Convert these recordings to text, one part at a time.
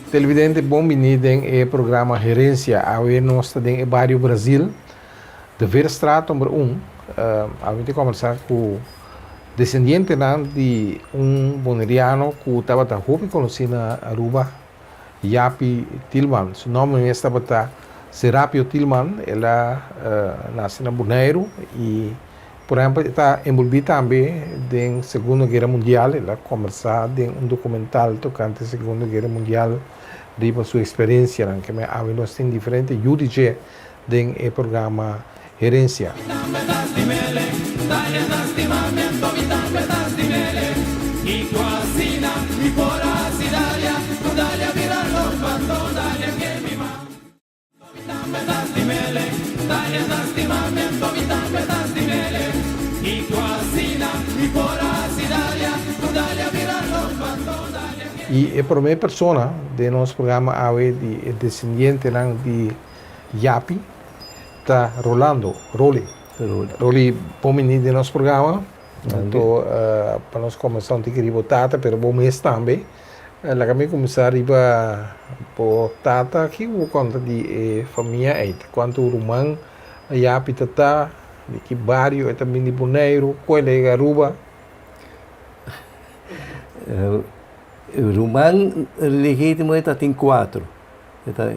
Televidente bon bini den e programa Herencia. Awe nos ta den e bario Brazil, de Veerstraat number un. Awe mi ta combersa cu descendientenan di un Boneriano cu tabata hopi conoci na Aruba, Japi Tilman. Su nomber mes tabata Serapio Tilman. El a nace na Boneiru y Por ehempel, e ta enbolbí tambe den Segundo Guera Mundial. El a kombersá den un dokumental tokante Segundo Guera Mundial riba su eksperensianan. Keme awe nos tin diferente yu di dje den e programa Herensia. I e promé persona den nos programa awe di e desendientenan di Yapi ta Rolando, Rolly. Rolly, bon bini den nos programa. Anto pa nos comenzá un tiki riba bo tata, pero bo mes tambe. Laga mi kuminsá riba bo tata. Kiko bo konta di e famia ei? Kuantu ruman Yapi ta ta? Di ki bario e ta bin di Boneiru? Ku el a yega Aruba? Ruman legítimo e ta tin kuatro. E ta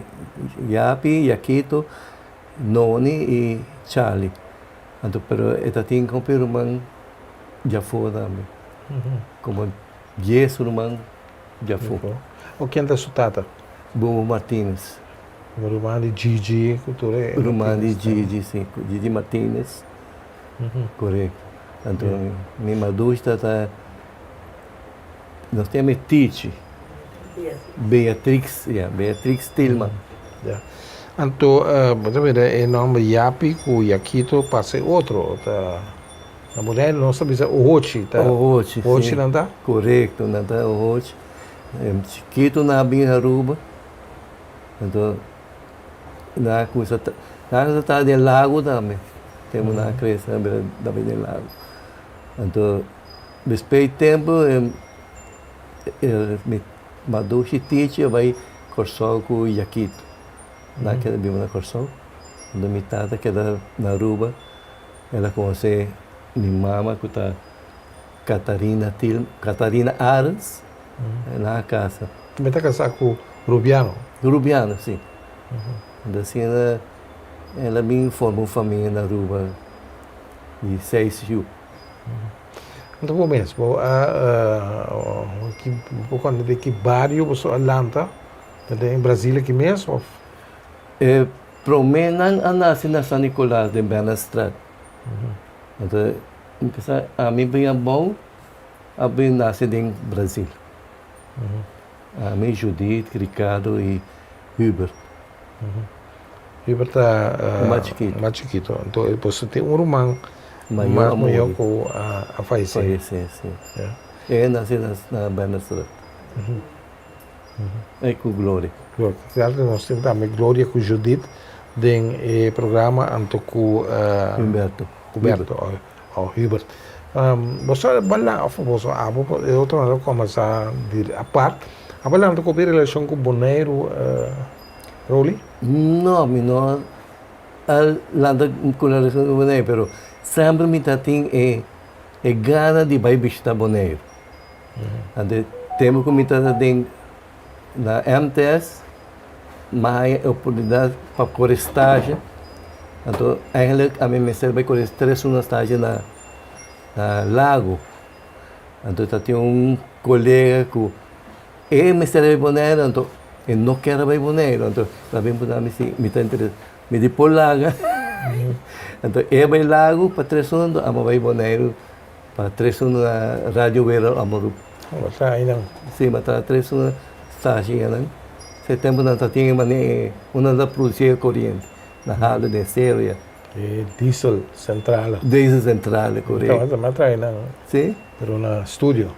Yapi, Yakito, Noni i Charlie. Anto pero e ta tin hopi ruman djafó tambe. Komo Dies ruman djafó. O ken ta su tata? Bobo Martinez. Ruman di Gigi ku tur e. Ruman di Gigi, si. Gigi Martinez. Korekto. Anto mi madush ta ta nos ta yama e Tichi. Beatrix, ya, Beatrix Tilman. Ya. Anto bo ta mira e nòmber Yapi ku Yakito pasa e otro. Ta. Na Boneiru nos ta bisa ohochi. Ta Ohochi, si. Ohochi nan ta? Korekto, nan ta ohochi. Chikitu nan a bin Aruba, anto nan a kuminsá ta, nan a kuminsá traha den lago tambe. Tempu nan a krese nan a bira tambe den lago. Anto despues di tempu mi madushi tichi a bai Kòrsou ku Yakito. Nan a keda biba na Kòrsou, anto mi tata keda na Aruba. El a conoce mi mama cu ta Catarina Til, Catarina Arends, nan a casa. Mi ta casa cu Rubiano. Rubiano, si. Entonces asina el a bin forma un familia na Aruba di seis yu. Anto bo mes, bo a, bo conta di ki bario boso a lanta? Ta den Brasil aki mes of? E prome nan a nace na San Nicolas den Bernardstraat. Anto mi pensa ami bin abou a bin nace den Brasil. Ami, Judith, Ricardo y Hubert. Hubert ta mas chikito. Mas chikito. Anto boso tin un ruman mas mayor cu a fayece. Fayece, si. E a nace na Bernardstraat. E ku Gloria. Gloria. Cierto nos tin tambe Gloria ku Judith den e programa anto ku Humberto. Humberto o Hubert. Boso a bala of boso abo e otro nan a combersa di apart. A bala anto ku relashon ku Boneiru Roly? No, mi no a lanta ku relashon ku Boneiru pero semper mi ta tin e gana di bai bishita Boneiru. Anto tempu ku mi tabata den na MTS, mi a haña e oportunidat pa kore stage. Anto eigenlijk ami mester bai kore tres luna stage na na Lago. Anto ta tin un kolega ku e mester a bai Boneiru, anto e no kier a bai Boneiru, anto el a bin puntra mi si mi ta interes. Mi di por laga. Anto e a bai Lago pa tres luna, anto amo a bai Boneiru pa tres luna na Radio Wereld Omroep. Bo traha einan? Si, mi a traha tres luna stage einan. Se tempu nan ta tin e manera unda nan ta produci e koriente, na Haarlem den sero ya. E diesel centrale. Diesel centrale, korekto. Mi a traha einan. Si? Pero na studio.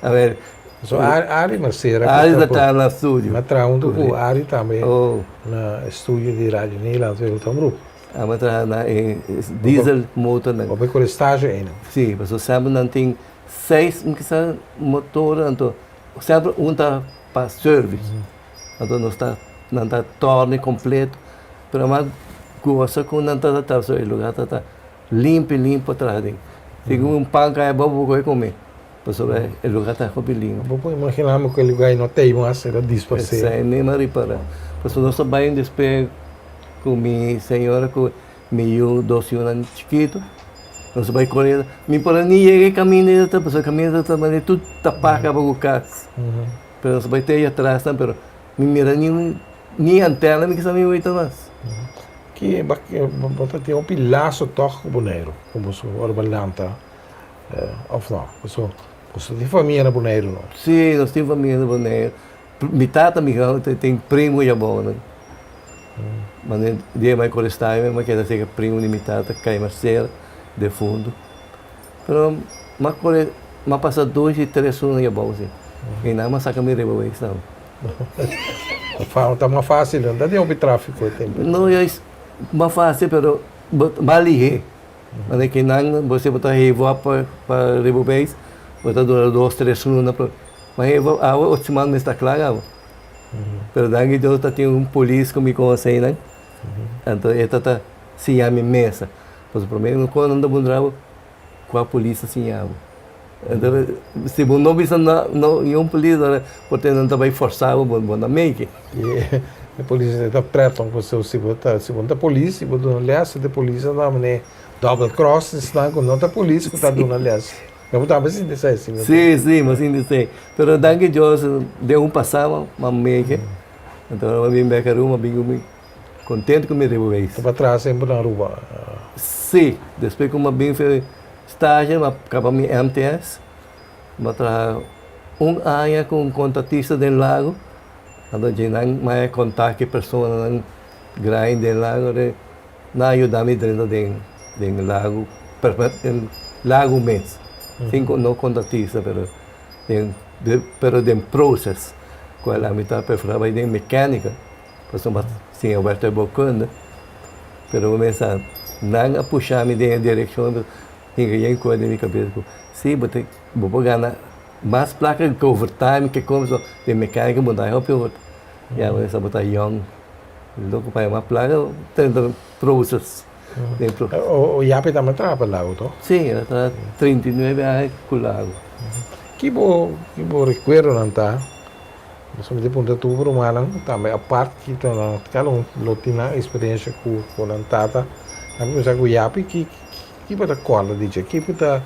A ver. So Ari Mercera. Ari ta traha na studio. Mi a traha hunto ku Ari tambe na studio di Radio Nederland Wereld Omroep. Ami a traha na e diesel motornan. Bo a bai kore stage einan? Si, pasobra semper nan tin seis mi kisa motor anto semper un ta pa service. Anto nos ta nan ta torna completo pero mas gosa ku nan ta ta e lugar ta ta limpi limpi pa traha den. Si un pan kai abou bo por kome. Pasobra e lugar ta hopi limpi. Bo por imagina mi ku e lugar ei no ta ei mas, el a disparsé. Esei mi a ripará. Pasobra nos a bai un despues ku mi señora ku mi yu, dos yunan chikitu. Nos a bai kore, mi por a ni yega e kaminda ei ta, pasobra e kaminda ta manera tur tapá kaba ku kas. Pero nos a bai te ei atras nan, pero mi mira ni ni antena mi kisa mi weta mas. Ki bo ta tin hopi laso tòg ku Boneiru, ku boso ora bo lanta Of no? Paso boso tin famia na Boneiru no? Sí, nos tin famia na Boneiru. Mi tata mi tin primo yabou nan. Mane dia mai kore stay mi keda seka primo di mi tata kai Marcela defunto. Pero m'a kore m'a pasa dos i tres luna yabou si. I nan m'a saka mi riba wees nan. Ta mas fácil, no ta tin hopi tráfiko e tempu. No, mas fácil pero mas lihé. Mane ki nan bo si bo ta heva pa pa riba beis bo ta dura dos tres luna pa ma heva awe ocho siman mes ta kla awe pero danki Dios ta tin un polis ku mi konosé nan anto e ta ta siña mi mesa pasobra prome un kos nan ta puntra bo kua polis a siña bo anto si bo no bisa no niun polis por te nan ta bai forsa bo bo no meke. E polis e ta pret om pasobra si bo ta si bo no ta polis si bo duna les e polis a dame ne double cross esnan ku no ta polis ku ta duna les bo tambe sinti esei si Si si mi sinti esei pero danki Dios den un pasado mi a meke anto mi a bin bek Aruba mi a bin ku mi contento ku mi riba wees. Ta traha semper na Aruba? Si despues ku mi a bin for stage mi a kaba mi MTS mi a traha un aña ku un kontatista den lago. Anto dje nan maya konta ku e personanan grandi den lago de nan a yuda mi drenta den den lago den lago mes sin ku no kontratista pero den pero den proses ku a mi ta prefera bai den mekanika pasobra siña werktuigbouwkunde pero bo mester sa nan a pusha mi den e direkshon tin ke yen kos den mi kabes ku si bo ta bo por gana Mas plaka ku overtime ke komi so den mekanika bo ta hopi overtime. Ya bo sa bo ta yong loko pa mas plaka tenta process. O yapi tambe traha pa lago to? Si el a traha 39 aña ku lago. Ki bo ki bo rekuerdonan ta? Bo mi ta puntra tur bo rumannan tambe apart ki ta nan kada un lo tin nan eksperensha ku ku nan tata. Nan kuminsá ku yapi ki ki bo ta kòrda di dje? Ki bo ta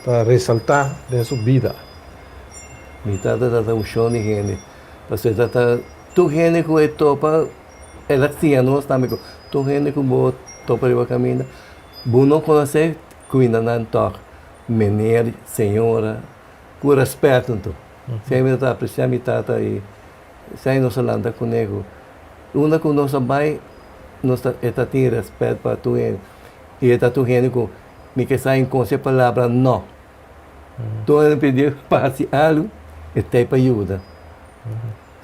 Ta resaltá den su bida. Mi tata ta un shon di hende, pasobra e tata tur hende ku e topa, el a siña nos tambe ku tur hende ku bo topa riba kaminda, bo no konosé, kuinda nan tòg, meneer, señora, ku rèspèt anto. Esei mi ta apresiá mi tata i esei nos a lanta kuné ku unda ku nos a bai nos ta e ta tin rèspèt pa tur hende i e ta tur hende ku Mi ke sa enkonse palabra no. Tur hende pidi pa hasi algu, e ta ei pa yuda.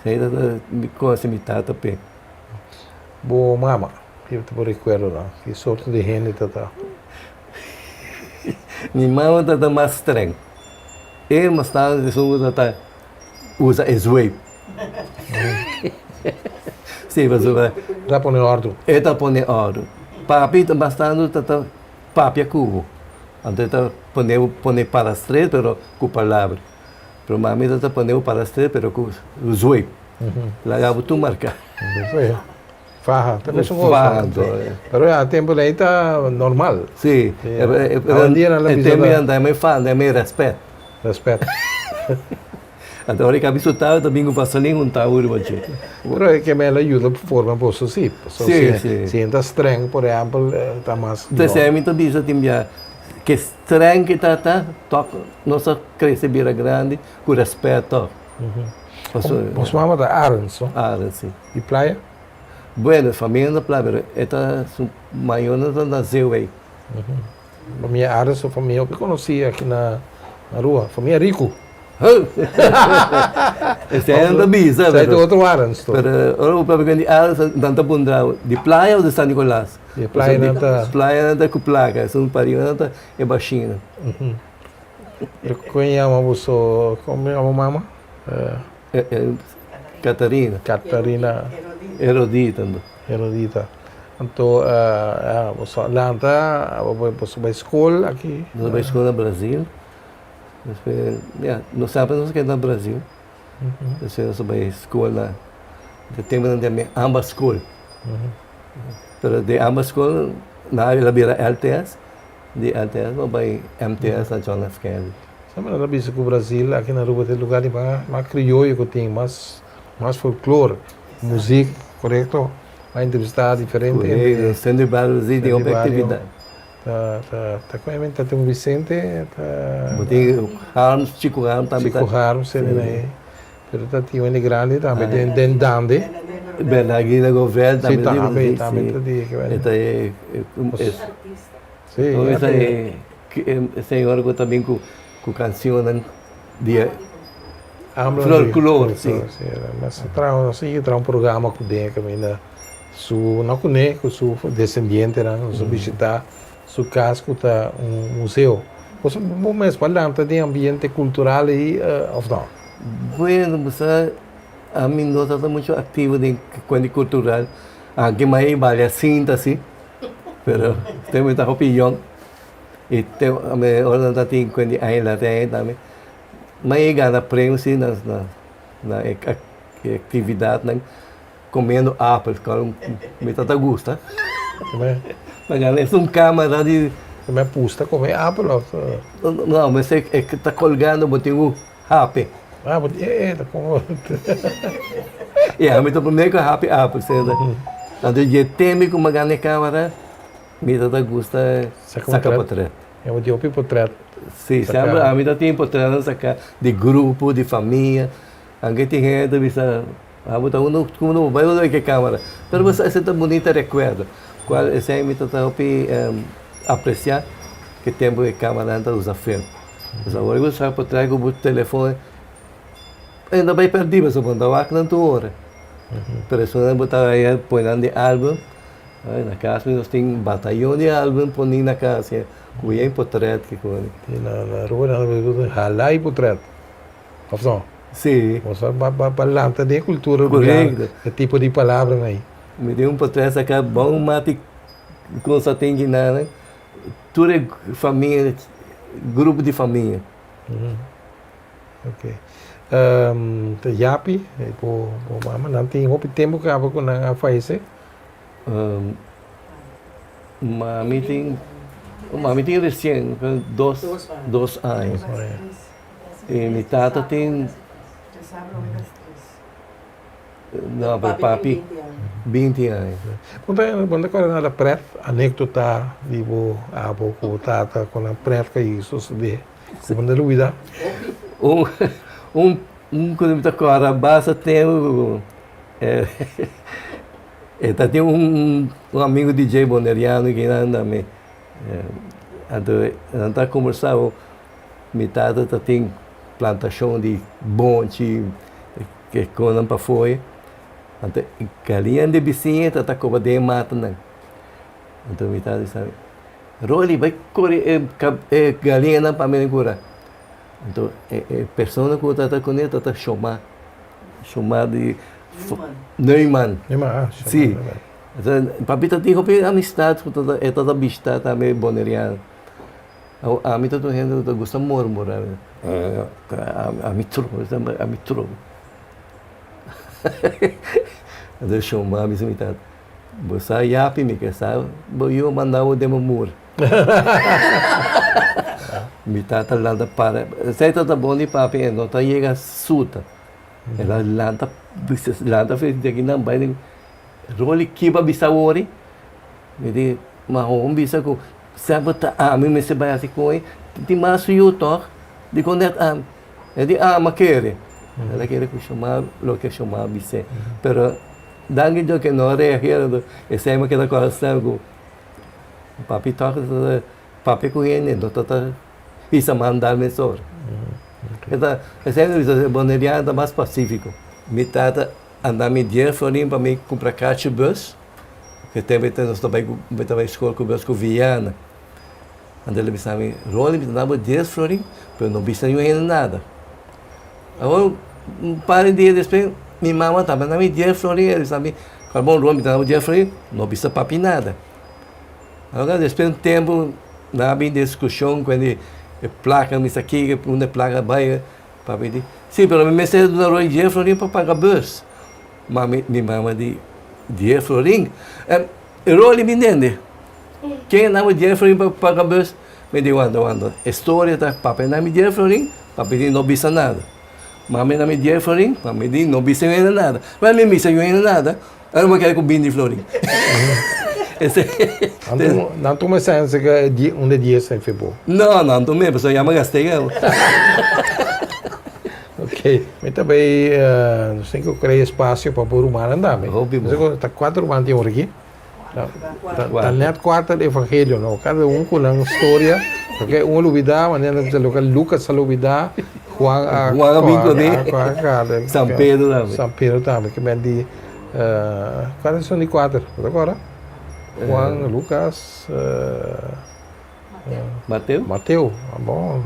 Esei ta mi konse mi tata p'e. Bo mama, ki ta bo rekuerdonan? Ki sorto di hende ta ta? Mi mama ta ta mas streng. E mas tardi esun ku ta ta usa e zweep. Sí, pasobra. E ta pone òrdu. E ta pone òrdu. Papi ta mas tantu ta ta papia ku bo. Anto e ta pone bo pone para stret pero ku palabra. Pero mami ta ta pone bo para stret pero ku zweep. Laga bo tur marka. Faha, ta mesun kos. Faha anto. Pero ya tempu ei ta normal. Sí. Awendia nan ta bisa. E tempu ei nan ta e faha, nan ta e respet. Respet. Anto ora e kabi su tau ta bin ku vaseline un tau riba dje. Pero e ke mel a yuda forma boso si. Pasobra Si, si si. si e ta streng por ehempel ta mas Entonces mihor. mi ta bisa tin bia ke streng ke ta ta tok nos a krese bira grandi ku respet tok. Pasobra Boso mama ta Arends no? Arends si. Di playa? Bueno famia na playa pero e ta su mayornan ta na Zeewijk. Famia Arends ta un famia hopi konosí aki na Aruba, famia riku. Esei nan ta bisa. Esei ta otro Arends to. Pero ora bo papia di Arends nan ta puntra di playa o di San Nicolas? Di playa nan ta. Playa nan ta ku plaka, esun pariba nan ta e bashina. Kon yama boso, kon yama bo mama? Catarina. Catarina. Herodita. Herodita. Anto boso a lanta, boso bai skol aki? Nos bai skol na Brazil. Despues, ya, nos semper nos a keda na Brazil. Despues nos a bai skol na, de tempo nan tin amba skol. Pero di amba skol nan a bira LTS, di LTS nos bai MTS na John F. Kennedy. Sa manera ta bisa ku Brazil aki na Aruba ta e lugar di mas krioyo ku tin, mas mas folklor, muzik, korekto? Mas entrevistá diferente hende. Korekto, Centro di Bario Brazil tin hopi aktividat. Ta ta ta kon ta tin un Vicente ta. Bo tin Harms, Chico Harms tambe ta. Chico Harms tene na e. Pero ta tin hende grandi tambe den den Dande. Bernardino Govel tambe. Si tambe tambe ta di. E ta e. Si. E ta e señora ku ta bin ku ku kansionnan di folklor si. Mas a traha nos a sigui traha un programa ku den e kaminda. Su no kuné ku su desendientenan nos a bishitá su kas ku ta un museo. Boso bo mes por lanta den ambiente kultural ei òf no? Bueno, bo sa ami no ta ta mucho aktivo den kuent kultural, anke mai balia sinta si, pero te mi ta hopi yòn i te mi ora nan ta tin kuent di aña lati aña tambe mai gana premio si na na e aktividatnan. Comiendo apel, cual mi ta ta gusta. Pa gana es un camera di. Mi a pusta come apel of? No, mi se e ta colgando bo tin cu hapi. Ah, bo tin e ta como. Ya, mi ta prome cu hapi apel senda. Anto dje temi cu mi a gana e camera, mi ta ta gusta saca potret. Ya bo tin hopi potret. Si, semper ami ta tin potretnan saca di grupo, di famia. Anke tin hende ta bisa. Abo ta uno ku no bai usa ke kamera. Pero bo sa esei ta bunita rekuerdo. Kual esei mi ta ta hopi apresiá ke tempu e kameranan ta usa film. Pasobra awor bo sa por trae ku bo telefon e no bai pèrdí pasobra bo no ta wak nan tur ora. Pero esun bo ta haya pone nan den album. Na kas mi nos tin batayon di album poní na kas ku yen potret ke kos. Na Aruba nan ta hala e potret. Of no? Sí. Bo sa ba ba ba lanta den e kultura Korekto. E tipo di palabranan ei. Mi tin un potret saka bon mati kon sa tin kinanan. Tur e famia, grupo di famia. Ok. Ta Yapi, bo bo mama, nan tin hopi tempu kaba ku nan a fayesé? Mami tin, mami tin resien dos dos aña. E mi tata tin No, pero papi 20 aña. Bo ta bo ta kòrda nada prèt, anekdota di bo abo ku bo tata kon nan prèt ka i sosodé ku bo no ta lubidá? Un un un ku mi ta kòrda basta tempu ku e ta tin un un amigu di dje boneriano kinan tambe anto nan ta kombersá. Mi tata ta tin plantashon di bonchi e konan pafó ei. Anto e galiña di bisiña ta ta koba den e matanan. Anto mi tata bisa mi, Rolly bai kore e e galiñanan pa mi kura. Anto e e persona ku ta ta kuné ta ta shoma, shoma di Neumann. Neumann, ah, Si. Papi ta tin hopi amistad ku e ta ta bishita tambe boneriano. Ami ta un hende ku ta gusta murmurá. Ami trobe, ami trobe. Anto shon a bisa mi tata, bo sa yapi mi ke sa bo yu a manda bo den bo mur. Mi tata lanta para, esei ta ta bon di papia, e no ta yega suta. El a lanta, lanta fe di akinan bai den Rolly kiba bisa wori? Mi di, ma hoon bisa ku semper ta ami mester bai hasi koe, tin mas yu tòg, dikon nèt ami? E di, ah, m'a kere. El a kere ku Shomar loke Shomar bis'é. Pero danki Dios ke no a reagera, anto esei mi a keda kòrda semper ku papi tòg ta papia ku hende, no ta ta hisa manda mesora. Esei mi bisa, boneriano ta mas pasífiko. Mi tata a da mi dies florin pa mi kumpra kachi bus, ke tempu nos ta bai mi ta bai skol ku bus ku Viana. Anto el a bisa mi, Rolly mi ta da bo dies florin, pero no bisa niun hende nada. Awor un par di dia despues mi mama tambe a da mi dies florin, el a bisa mi, Bon Rolly mi ta da bo dies florin, no bisa papi nada. Awor despues un tempu nan a bin diskushon ku e plaka mi sa kiko unda e plaka bai. Papi di, Si, pero mi mester duna Roy dies florin pa paga bus. Ma mi mama di, Dies florin? E Rolly mi ntende. Ken a dami dies florin pa paga bus? Mi di, Wanta, wanta. E storia ta, papi a dami dies florin, papi di no bisa nada. Mami a dami dies florin, mami di no bisa yu hende nada. Ma mi bisa yu hende nada, ahora mi a keda ku binti florin. Nan tuma e sense ku un de dies ta e bo? No, nan tuma e, pasobra ya mi a gast'é kaba. Ok, mi ta bay, nos tin ku krea espasio pa bo rumannan tambe. Hopi bo. Ta kuater ruman tin ora aki? Ta net kuater evangelio no, kada un ku nan storia, paske un a lubida, manera loke Lucas a lubida, Juan a Juan a bin kuné, San Pedro tambe. San Pedro tambe, ke men di kuater son di kuater, bo ta acorda? Juan, Lucas, Mateo. Mateo, ah bon.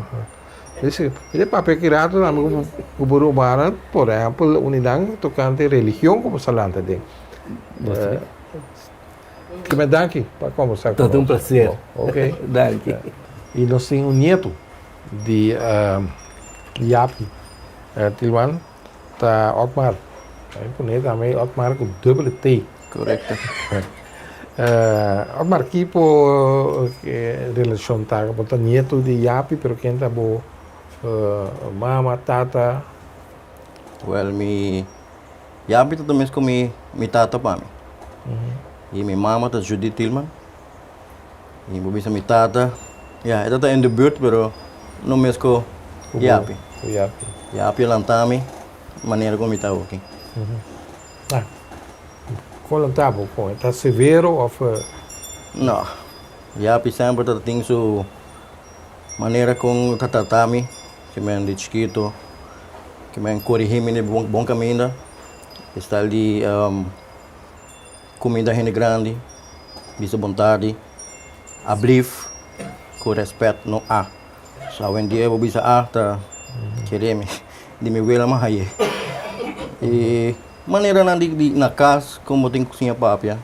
Dice, e papia ki rato tambe ku bo rumannan, por ehempel, uninan tokante religion ku bo sa lanta den. Kimen danki pa kombersá ku nos. Ta un plaser. Ok. Danki. I nos tin un nietu di Yapi Tilman, ta Otmar. Ta imponé tambe Otmar ku dubbele T. Korekto. Otmar, ki por relashon ta? Bo ta nietu di Yapi, pero ken ta bo mama, tata? Wèl, mi Yapi ta ta mes ku mi mi tata pa mi. I mi mama ta Judith Tilman. I bo bisa mi tata, ya, e ta ta in de buurt, pero no mes ku Yapi. Ku Yapi. Yapi a lanta mi manera ku mi ta awoki. Ah, kon lanta bo? Kon e ta severo of? No, Yapi semper ta tin su manera kon ta trata mi. Ki men di chikitu, ki men korigí mi den bon kaminda. E stal di kuminda hende grandi, bisa bon tardi, ablif ku rèspèt no a. So awendia bo bisa a ta kere mi, di mi wela mi a haye. E maneranan di na kas kon bo tin ku siña papia,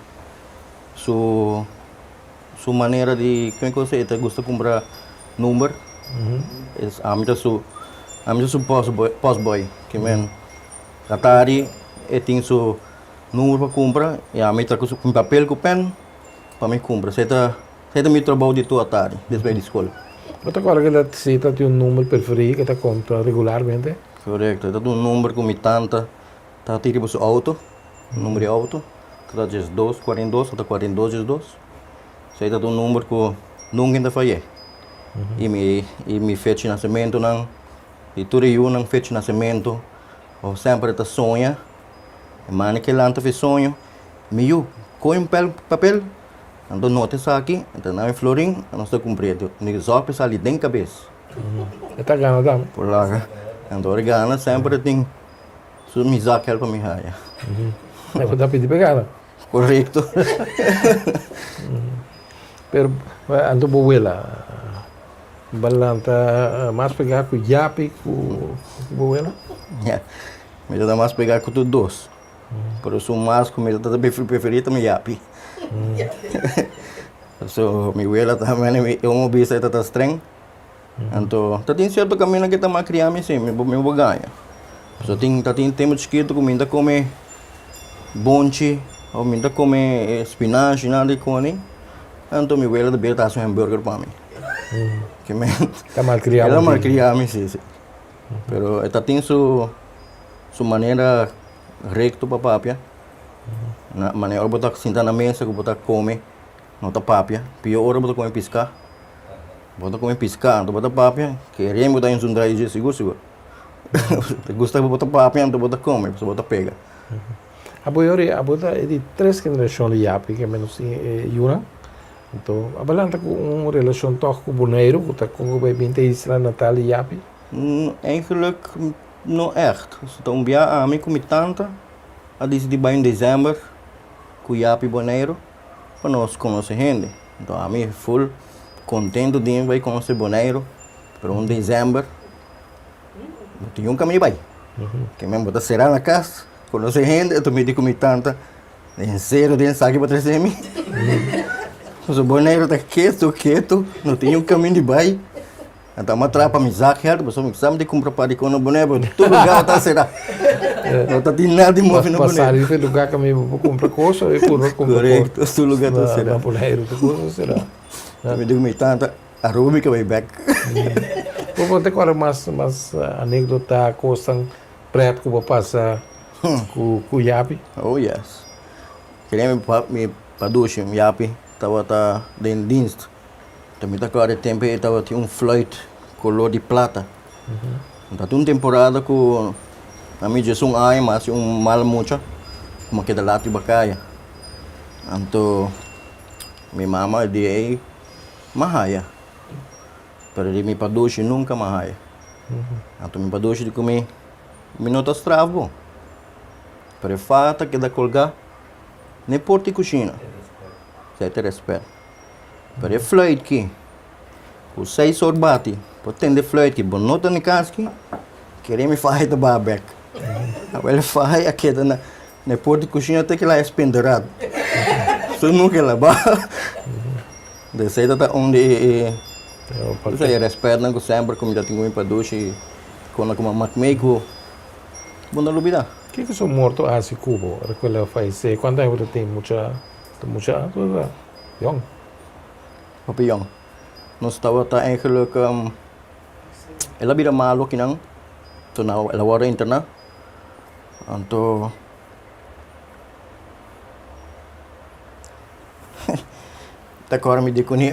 su. Su manera di ken cosa e ta gusta cumpra number es ami ta su ami ta su post boy post boy ke men Katari e tin su number pa cumpra y ami ta cu su papel cu pen pa mi cumpra esey ta esey ta mi trabou di tur atardi despues di scol. Bo ta acorda ke si ta tin un number preferi ke ta compra regularmente? Correcto e ta un number cu mi tanta ta tin riba su auto. Number di auto ta diesdos cuarenta y dos ota cuarenta y dos diesdos. Esei ta un number cu nunca ta fay'é. Y mi y mi fecha di nacementonan y tur e yunan fecha di nacemento bo semper ta soña e manda ke lanta fi soño mi yu coge un pel papel anto nota esaki anto nan e florin nos ta cumpri'é mi zorg pa e sali den cabes. E ta gana tambe. Por laga anto ora e gana semper e tin. Su mi zak helpa mi haya. Bo ta pidi pa e gana. Korekto. Pero anto bo wela bo lanta mas pegá ku Yapi ku bo wela? Ya, mi ta mas pegá ku tur dos. Pero su mas ku mi ta preferí ta mi Yapi. So mi wela ta mi un bisa e ta ta streng. Anto ta tin sierto kaminda ke ta malkriá mi si, mi bo gaña. Pasobra tin ta tin tempu chikitu ku mi ta kome bonchi òf mi ta kome spinashi nada di koni, anto mi wela ta bira ta hasi un hamburger pa mi. Ke men. Ta malkriá El a malkriá mi, si, si. Pero e ta tin su su manera rekto pa papia. Na manera ora bo ta sinta na mesa ku bo ta kome, no ta papia. Pio ora bo ta kome piská. Bo ta kome piská anto bo ta papia, kere bo ta insultá dje sigur sigur. Ta gusta ku bo ta papia anto bo ta kome pasobra bo ta pega. Abo yori abo ta e di tres generashon di yapi ke menos tin e yunan. Anto abo lanta ku un relashon tòg ku Boneiru ku ta kon ku bai bin ta isla natal di yapi? Eigenlijk no ègt. Ta un bia ami ku mi tanta a disidí bai un desèmber ku yapi Boneiru pa nos konosé hende. Anto ami ful kontentu di bai konosé Boneiru pero un desèmber No tin un kaminda bai. Ke men bo ta sera na kas, konosé hende, anto mi di ku mi tanta, den serio den esaki bo trese mi? Pasobra Boneiru ta ketu ketu, no tin un kaminda di bai. Anto amo a traha pa mi zakgeld, pasobra mi sa mi tin kumpra par di kos na Boneiru, pero tur lugar ta sera. No ta tin nada di move na Boneiru. Bo a sali di lugar kaminda bo por kumpra kos, o e purba kumpra kos. Korekto, tur lugar ta sera. Na Boneiru tur kos ta sera. Mi di ku mi tanta, Aruba mi ka bai bek. Bo por ta kòrda mas mas anekdota, kosnan pret ku bo pasa ku ku Yapi? Oh yes. Kere mi pa mi padushi Yapi tabata den dienst. Ta mi ta kòrda e tempu ei tabatin un fluit kolor di plata. Tabatin un temporada ku ami djesun aña mi hasi un mal mucha ku mi a keda lat riba kaya. Anto mi mama di ei. M'a haya, pero di mi padushi nunka m'a haya. Anto mi padushi di ku mi, mi no ta straf bo, pero e faha ta keda kolgá n'e porta di kushina. Esei ta rèspèt. Pero e fluit ki, ku seis or bati, bo tende e fluit ki, bo no ta na e kas ki, kere mi faha ta baha bèk. Awel e faha a keda na e porta di kushina te kila e spinderad. So nunka el a baha. Desei ta ta un di e e rèspètnan ku semper ku mi ta tin ku mi padushi i kona ku mama mak mei ku bo no lubidá. Kiko su morto a hasi ku bo ora ku el a fayesé? Kuantu aña bo ta tin? Mucha ta mucha bo ta yòn. Hopi yòn. Nos tabata eigenlik el a bira malu akinan, el a wòrdu interná, anto. Ta kòrda mi di ku ni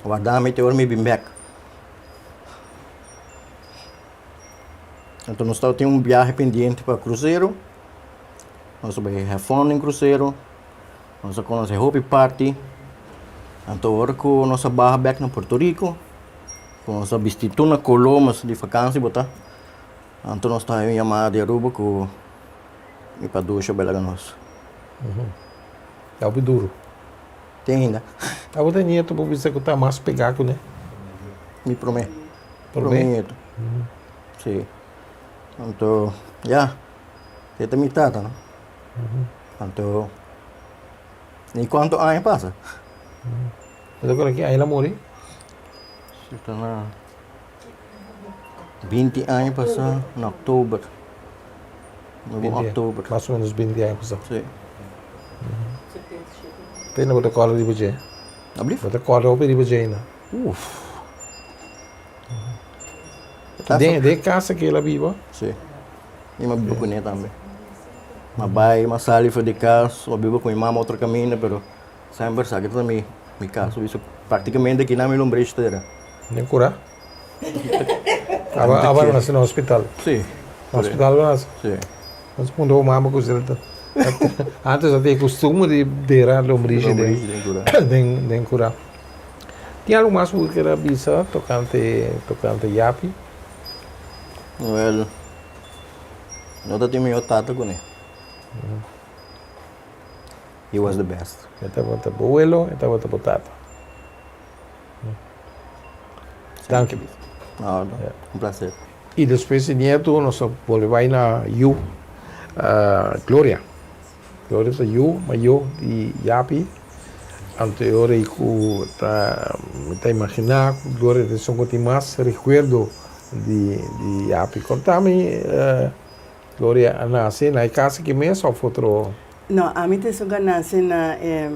warda mi te ora mi bin bèk. Anto nos tabatin un biahe pendiente pa krusero, nos a bai have fun den krusero, nos a konosé hopi parti. Anto ora ku nos a baha bèk na Puerto Rico, ku nos a bisti tur na koló mas di fakansi bo ta, anto nos ta haña un yamada di Aruba ku mi padusha bai laga nos. Ta hopi duru. Te ainda. Abo ta nieto bo bisa ku ta mas pegá kuné? Mi promé. Promé nieto. Sí. Anto, ya. E ta mi tata, no? Anto, ni kuantu aña pasa. Bo ta kore ki aña el a muri? Si ta na binti aña pasá na oktober. Oktober. Mas o menos binti aña pasá. Sí. Te ainda bo ta kòrda riba dje? Ablief? Bo ta kòrda hopi riba dje ainda? Uf. Den den e kasa ku el a biba? Sí. Mi a biba kuné tambe. Mi a bai, mi a sali for di kas, mi a biba ku mi mama otro kaminda, pero semper sa ki ta mi mi kas. Praktikamente kinan mi lombrish ta era. Den kura? Aba aba nase na hospital? Sí. Na hospital bo nase? Sí. Nos puntra bo mama ku si ta antes a tin e kustumber di dera lombrishi den den kura. Tin algu mas ku bo kier a bisa tokante tokante Yapi? Wel, no ta tin mihó tata kuné. He was the best. E tabata bo welo, e tabata bo tata. Danki. No, no. Un placer. Y despues di nieto nos a bolbe bai na yu Gloria. Gloria ta yu mayo di Yapi. Anto e ora ei ku ta mi ta imagina ku Gloria ta esun ku tin mas rekuerdo di di Yapi. Konta mi Gloria a nase na e kas aki mes of otro? No, ami ta esun ku a nase na e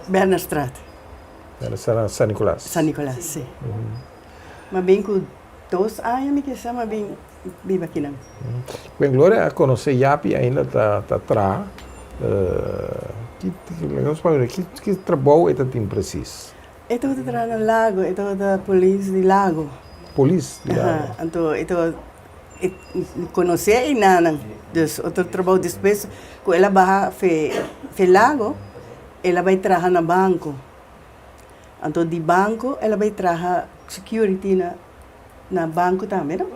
Bernerstraat. Ela na San Nicolas. San Nicolas, si. Ma bin ku dos aña mi kisa ma bin biba akinan. Ben Gloria a konosé Yapi ainda ta ta traha. Ki ki ki trabou e ta tin presis? E tabata traha na Lago, e tabata polis di Lago. Polis di Lago. Aha, anto e tabata e konosé einanan, dus otro trabou despues ku el a baha fe fe Lago el a bai traha na banko. Anto di banko el a bai traha security na na banko tambe no.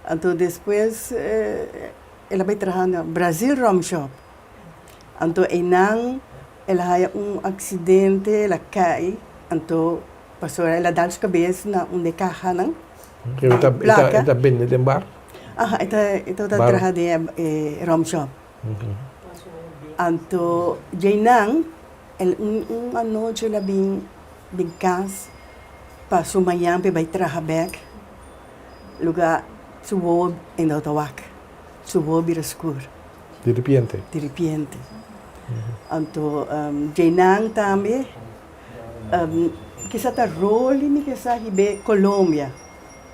Anto despues el a bai traha na Brazil Rum Shop. Anto einan el a haya un aksidente, el a kai, anto pasobra el a dal su kabes na un de kahanan. E ta e ta bende den bar? Aha, e ta e tabata traha den e rum shop. Anto djeinan el un un anochi el a bin bin kas pa su mañan pa e bai traha bek, luga su wowo e no ta wak, su wowo bira skur. Di ripiente. Di ripiente. Anto djeinan tambe kisa ta Rolly mi kisa hib'é Colombia.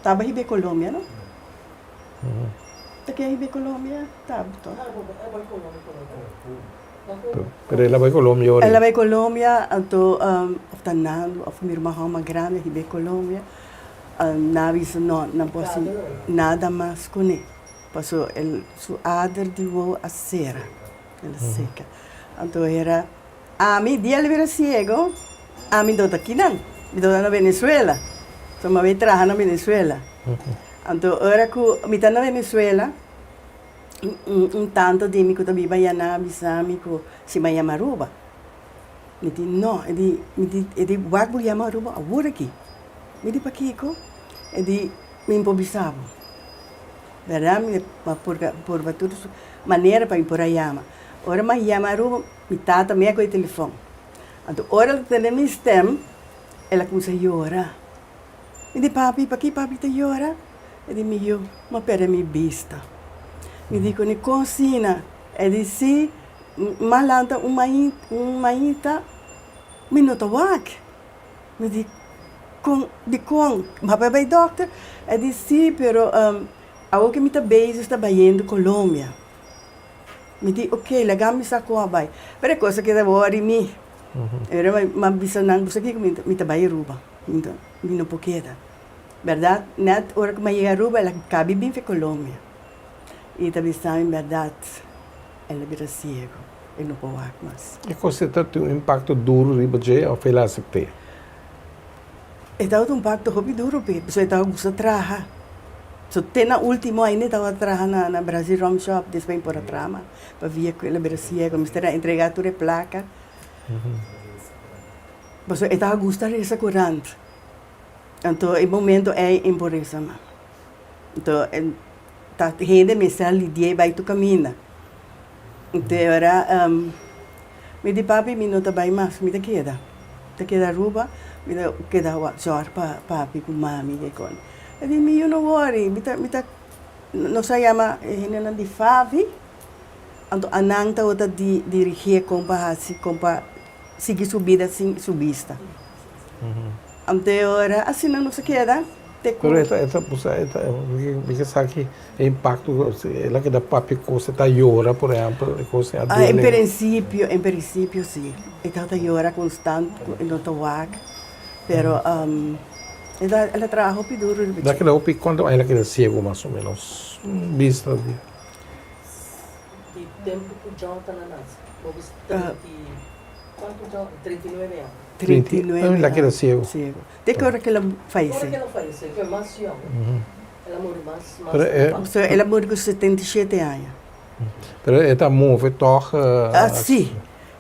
Taba hib'é Colombia no? Ta ken hib'é Colombia? Taba to. Pero el a bai Colombia ora. El a bai Colombia anto of ta Nando of mi ruman hòmber grandi a hib'é Colombia. Nan a bisa no, nan por hasi nada mas kuné. Paso el su ader di wowo a sera, el a seka. Anto era ami dia el bira siego, ami no ta kinan, mi tabata na Venezuela. So mi a bai traha na Venezuela. Anto ora ku mi ta na Venezuela, un tanto di mi ku ta biba ayanan a bisa mi ku si mi a yama Aruba. Mi di no, e di, mi di, e di wak bo yama Aruba awor aki. Mi di pakiko? E di mi por bisa bo. Berdad mi a purga purba tur manera pa mi por a yama. Ora mi a yama Aruba mi tata mi a kohe telefon. Anto ora el a tende mi stem el a kumsa yora. Mi di papi paki papi ta yora? E di mi yu mi a perde mi bista. Mi di kune kon asina? E di si mi a lanta un un mainta mi no ta wak. Mi di, Kon, dikon? Bo a bai bai dòkter? E di, Sí, pero awor ke mi ta bezig ta bayendo Colombia. Mi di, Oké, laga mi sa kon a bai. Pero e kos a keda wòri mi. Pero mi a bisa nan, Bo sa kiko? Mi ta bai Aruba. Mi no por keda. Bèrdat, nèt ora ku mi a yega Aruba, el a kabi bin for Colombia. I ta bisa mi bèrdat, el a bira siego. E no por wak mas. E kos ei ta tin un impakto duru riba dje òf el a asept'é? E tabata un impakto hopi duru p'e, pasobra e tabata gusta traha. So te na ultimo ainda e tabata traha na na Brazil Rum Shop, despues e por a traha mas pabia ku el a bira siego. Mester a entregá tur e plaka. Pasobra e tabata gusta resa kurant. Anto e momento ei e por resa mas. Anto ta hende mester a lidi'é bai tur kaminda. Te ora mi di papi mi no ta bai mas, mi ta keda. Mi ta keda Aruba, mi ta keda zòrg pa papi ku mami ke kon. E di mi, yu no wòri, mi ta mi ta nos a yama e hendenan di Favi, anto anan tabata di dirigié kon pa hasi, kon pa sigui su bida sin su bista. Anto e ora asina nos a keda te ku. Pero e ta e ta e ta mi ke sa ki e impakto el a keda papia kos e ta yora por ehèmpel e kos a duele. En prinsipio en prinsipio si e tabata yora konstant ku e no ta wak pero el a el a traha hopi duru riba El a keda hopi kuantu aña el a keda siego mas o menos bista di. Di tempu ku Jonathan a nase bo bisa 30 i kuantu Jonathan 39 aña. 39 El a keda ciego. Ciego. Te ki ora ku el a fayesé? Ora ku el a fayesé, fue mas yòn. El a muri mas, mas Pero e. O sea, el a muri ku 77 aña. Pero e ta move tòg? Ah, sí.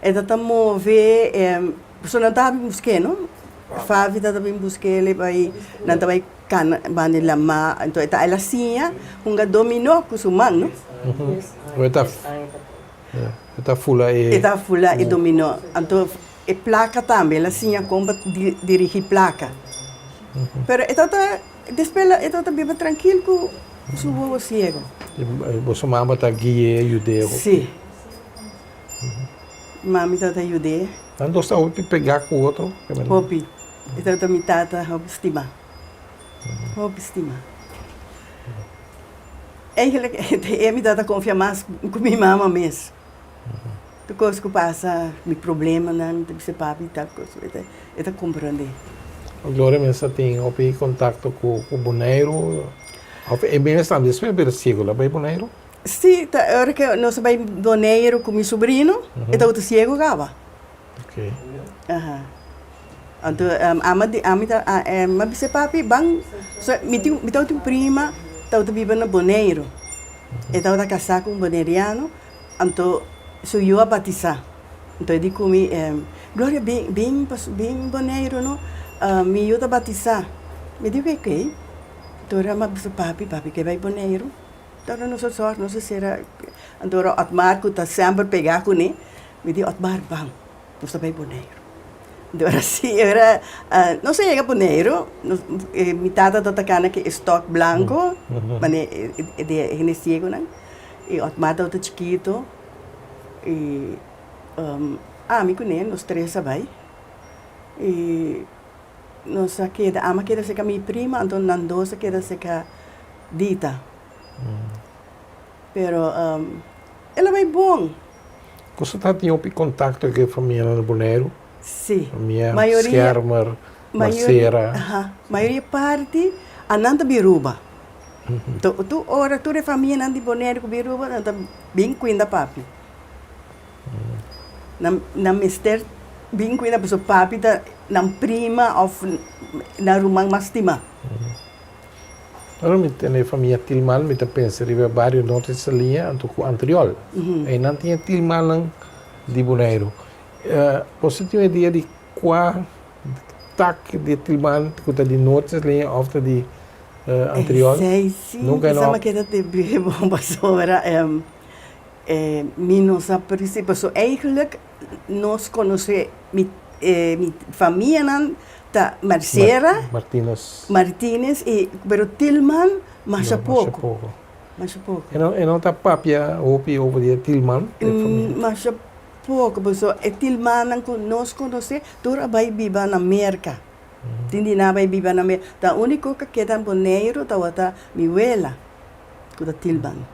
E ta ta move, pasobra nan ta bin busk'é, no? Favi ta ta bin busk'é, el bai, nan ta bai kana banda di lamá. Anto e ta, el a siña hunga dominó ku su man, no? E ta, e ta fula e. E ta fula e dominó. Anto E plaka tambe, el a siña kon pa dirigí plaka. Pero e tabata, despues e tabata biba trankil ku su wowo siego. Boso mama ta gui'é, yud'é hopi? Sí. Mami tabata yud'é. Nan dos ta hopi pegá ku otro? Hopi. E tabata mi tata hopi stimá. Hopi stimá. Eigenlijk e mi tata konfia mas ku mi mama mes. Tur kos ku pasa, mi problemanan, mi ta bisa papi tal kos, e ta komprendé. Gloria mes ta tin hopi kontakto ku Boneiru òf e mes tambe despues a bira siegu el a bai Boneiru? Sí, ta ora ku nos a bai Boneiru ku mi sobrino, e tabata siegu kaba. Ok. Aha. Anto ama di ami ta mi a bisa papi ban, so mi tin mi tabata un prima tabata biba na Boneiru, e tabata kasá ku un boneriano, anto su yu a batisá. Anto e di ku mi, Gloria bin bin bin Boneiru no, mi yu ta batisá. Mi di ku ok. Anto ora mi a bisa papi, papi ke bai Boneiru. Ora nos a sòrt, nos a sera, anto ora Otmar ku ta semper pegá kuné, mi di, Otmar, ban, nos ta bai Boneiru. Anto ora si, ora nos a yega Boneiru, nos, mi tata tabata kana ku e stòk blanko, manera e di e hende siegunan, i Otmar tabata chikitu, i ami kuné, nos tres a bai, i nos a keda, ami a keda serka mi prima, anto nan dos a keda serka Dita. Pero el a bai bon. Boso ta tin hopi kontakto ku e famianan na Boneiru? Sí. Famia Schermer, Marcera. Aha. Mayoria parti a nan ta bin Ruba. Tur ora tur e famianan di Boneiru ku bin Ruba nan ta bin kuinda papi. Nan nan mester bin kuinda pasobra papi ta nan prima òf nan ruman mas stimá. Ora mi tene e famia Tilman mi ta pensa riba e bario Norte Saliña anto ku Antriol. Einan tin e Tilmannan di Boneiru. Boso tin un idea di kua tak di e Tilman ku ta di Norte Saliña òf ta di Antriol? Esei si mi pensa mi keda te bon pasobra mi no sa presi pasobra eigenlijk nos konosé mi famianan Ta Marcera. Martinez. Martinez y pero Tilman masha poco. Masha poco. E no e no ta papia hopi over di e Tilman? Masha poco pasobra e Tilmannan cu nos conoce tur a bay biba na Merca. Tin di nan a bay biba na Merca. Ta unico cu a keda na Boneiru tabata mi wela cu ta Tilman.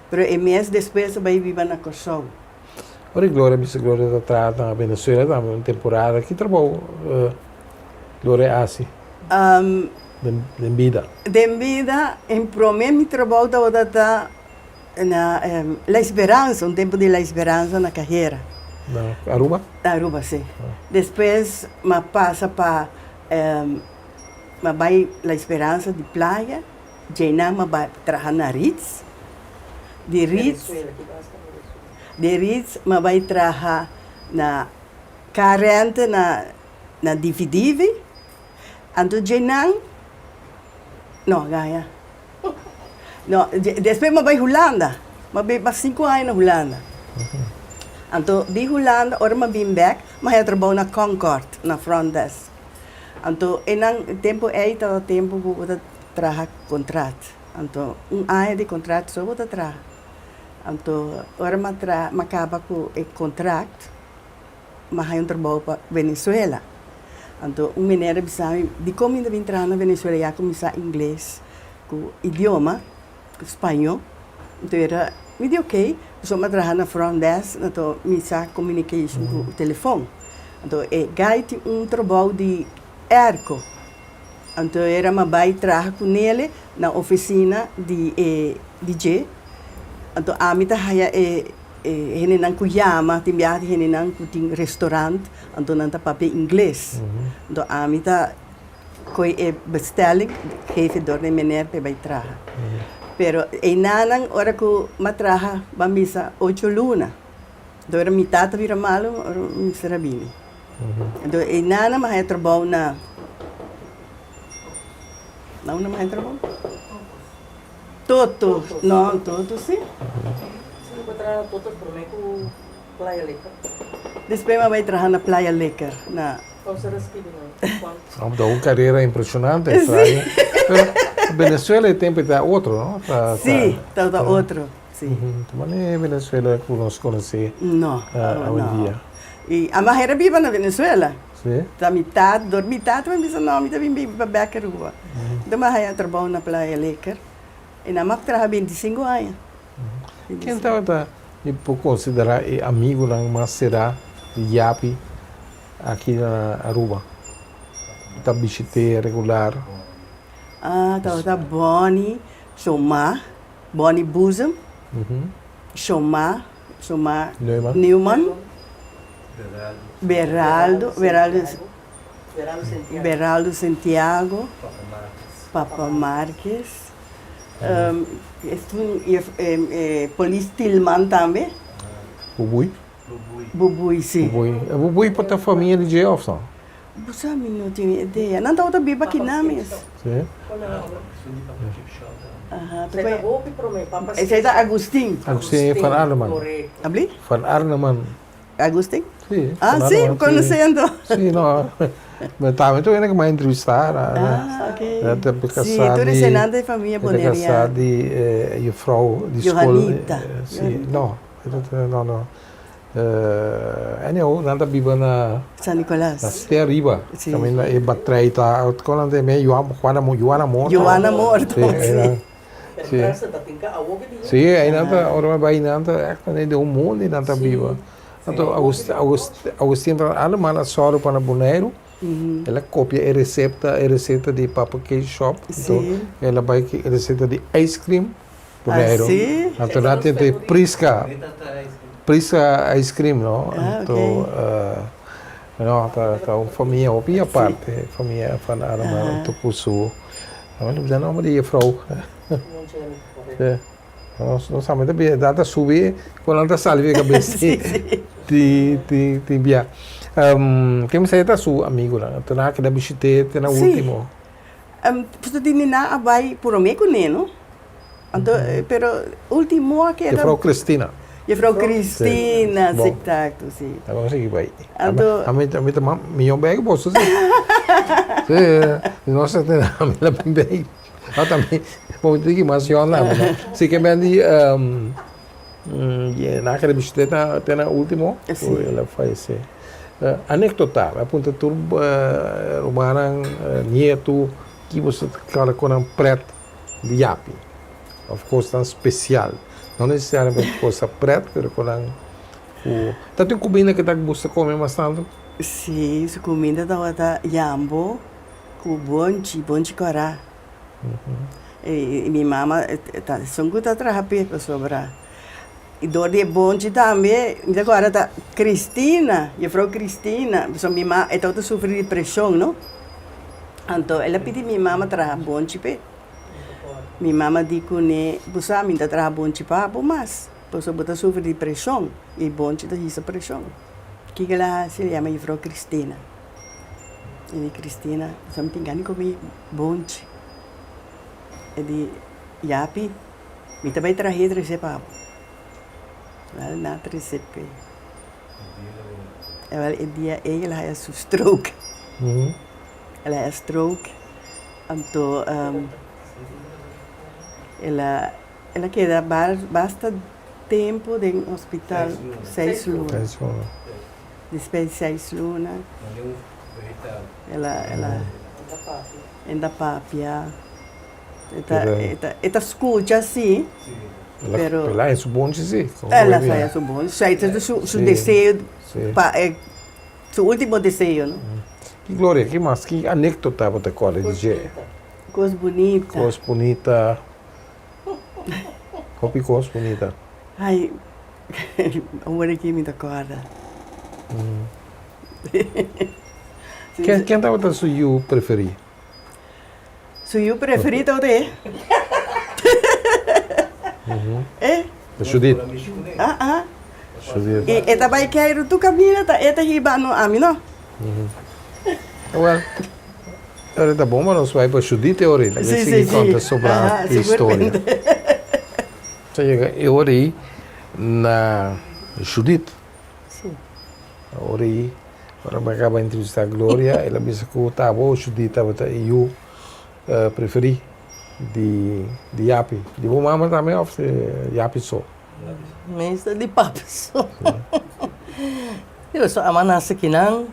Pero e mes despues a bay biba na Corsou. Ora Gloria bisa Gloria ta traha na Venezuela tambe un temporada. Ki trabou Gloria a hasi den bida? Den bida, en prome mi trabou tabata ta na La Esperanza, un tempo di La Esperanza na Cajera. Na Aruba? Na Aruba, si. Despues m'a pasa pa, m'a bai La Esperanza di Playa. Djeinan m'a bai traha na Ritz. Di Ritz, di Ritz m'a bai traha na car rente na na Divi Divi. Anto djeinan, no gaña, no, despues m'a bai Hulanda, m'a bai mas sinku aña na Hulanda. Anto di Hulanda ora m'a bin bek m'a haña trabou na Concord, na front desk. Anto einan e tempu ei tabata tempu ku bo ta traha kontrat. Anto un aña di kontrat so bo ta traha. Anto ora mi a traha, mi a kaba ku e kontrat, mi a haña un trabou pa Venezuela. Anto un meneer a bisa mi, dikon mi ta bin traha na Venezuela ya ku mi sa ingles ku idioma, ku spañó. Anto era, mi di oke, pasobra mi a traha na front desk, anto mi sa communication ku telefon. Anto e guy tin un trabou di airco. Anto era mi a bai traha ku nele na ofisina di e di dje. Anto ami ta haya e e hendenan ku yama, tin biaha tin hendenan ku tin restaurant, anto nan ta papia ingles. Anto ami ta koe e bestelling geef dor na e meneer pa e bai traha. Pero einanan ora ku mi a traha ban bisa ocho luna. Dor mi tata bira malu, ora mi mester a bini. Anto e nana mi a haña trabou na, na unda mi a haña trabou? Toto, no, Toto si. Si bo traha na Toto prome ku Playa Lekker? Despues mi a bai traha na Playa Lekker, na. Kousa ta skibi no? Kuantu? Ta un karera impreshonante. Si. Pero Venezuela e tempu ta otro, no? Si, ta otro. Sí. Ta manera e Venezuela ku nos konosé No, awendia. no. I ama hera biba na Venezuela. Sí. Ta mi tata, dor mi tata mi bisa no, mi ta bin biba bek Aruba. Enton mi a haya trabou na Playa Lekker i nan mi a traha bintisinko aña. Ken tabata mi por konsiderá e amigunan mas será di Yapi aki na Aruba? Ku ta bishit'é regular? Ah, tabata Bonnie, Shomá, Bonnie Boezem, Shomá, Shomá Neuman. Neuman, Beraldo, Beraldo, Beraldo Santiago, Papa Marques, Esun e polis Tilman tambe. Bubui? Bubui, si. Bubui. E Bubui por ta famia di dje of no? Bo sa mi no tin idea. Nan tabata biba aki nan mes. Si. Aha. Esei ta hopi prome. Papa Esei ta Agustin. Agustin van Arneman. Korekto. Abli? Van Arneman. Agustin? Sí. Ah, sí, Arneman, conoce anto. Sí, no. Me tambe tur hende ku mi a entrevistá. Ah, ok. Ta Sí, kasá tur di eseinan ta e famia e ta kasá boneriano. di e juffrouw di skol. Johanita. Sí, no. No, no. Anyhow, nan ta biba na San Nicolas. Na Ste Ariba. Sí. Kaminda e batrei ta, kon nan ta yama e? Juana, Juana Morto. Juana Morto, Sí, sí. Sí. Sí, einan ta, ora mi bai einan ta ègt manera den un mundo einan ta biba. Anto Agustin ta Aleman a sòru pa na Boneiru, el a kopia e resepta, e reseta di Papa Cake Shop, anto el a bai ku e reseta di ice cream Boneiru. Anto nan tin e Prisca, Prisca ice cream no, anto no ta un famia hopi aparte, famia van Aleman anto ku su. Awor no bisa nomber di jefrouw. Nos no sa mester bia nan ta subi ku nan ta sali di kabes di di di bia. Ke mester ta su amigunan? Anto nan a keda bishit'é te na ultimo. Pasobra di nan a bai promé kuné no. Anto pero ultimo a keda. Jefrouw Christina. Jefrouw Christina, si exacto, si. Ta bon sigui bai. Anto. Ami ta mihó bai ku boso si. Si, nos ta tene ami la bin bai. Ata mi, bo tin ki mas yòn ami no. Si ke men di nan a kere bishit'é te na ultimo ku el a fayesé. Anekdota, mi a puntra tur rumannan, nietu, ki boso ta kòrda ku nan prèt di yapi of kosnan spesial. No nesesariamente kos ta pret, pero konan ku ta tin kuminda ku ta gusta kome mas tantu? Sí, su kuminda tabata yambo ku bonchi, bonchi kòrá. I mi mama ta esun ku ta traha p'e pasobra i dor di e bonchi tambe mi ta kòrda ta Cristina, jefrou Cristina, pasobra mi mama e tabata sufri di preshon no. Anto el a pidi mi mama traha bonchi p'e. Mi mama di kuné, Bo sa mi ta traha bonchi pa bo mas, pasobra bo ta sufri di preshon i bonchi ta hisa preshon. Kiko el a hasi? El yama jufrou Cristina. E di, Cristina, bo sa mi tin gana di kome bonchi. E di, Yapi, mi ta bai trah'é trese pa bo. Wèl, nan a trese p'e. Wèl, e dia ei el a haya su stroke. El a haya stroke, anto el a el a keda basta tempu den hospital, seis luna. Despues di seis luna el a el a enta papia, e ta e ta skucha si, pero. El a haya su bonchi si. El a haya su bonchi, esei ta su deseo pa e. Su ultimo deseo, no? Ki Gloria, ki mas, ki anecdota bo ta corda di dje? Cos bunita. Cos bunita. Hopi cos bunita. Ay, awor aki mi ta corda. Ken, ken tabata su yu preferi? Su yu preferi tabata e. E. Judith. Ah, ah. Judith. I e ta bai keiru tur kaminda ta e ta hiba no ami no. Wel, ora ta bon pa nos bai pa Judith e ora ei. Si, si, Sigui si. konta sobra e historia. Ta yega e ora ei na Judith. Si. Ora ei, ora mi a kaba entrevistá Gloria, el a bisa ku tabo Judith tabata e yu preferí di di Yapi. Di bo mama tambe òf di Yapi so? Meestal di papi so. So ama nase akinan,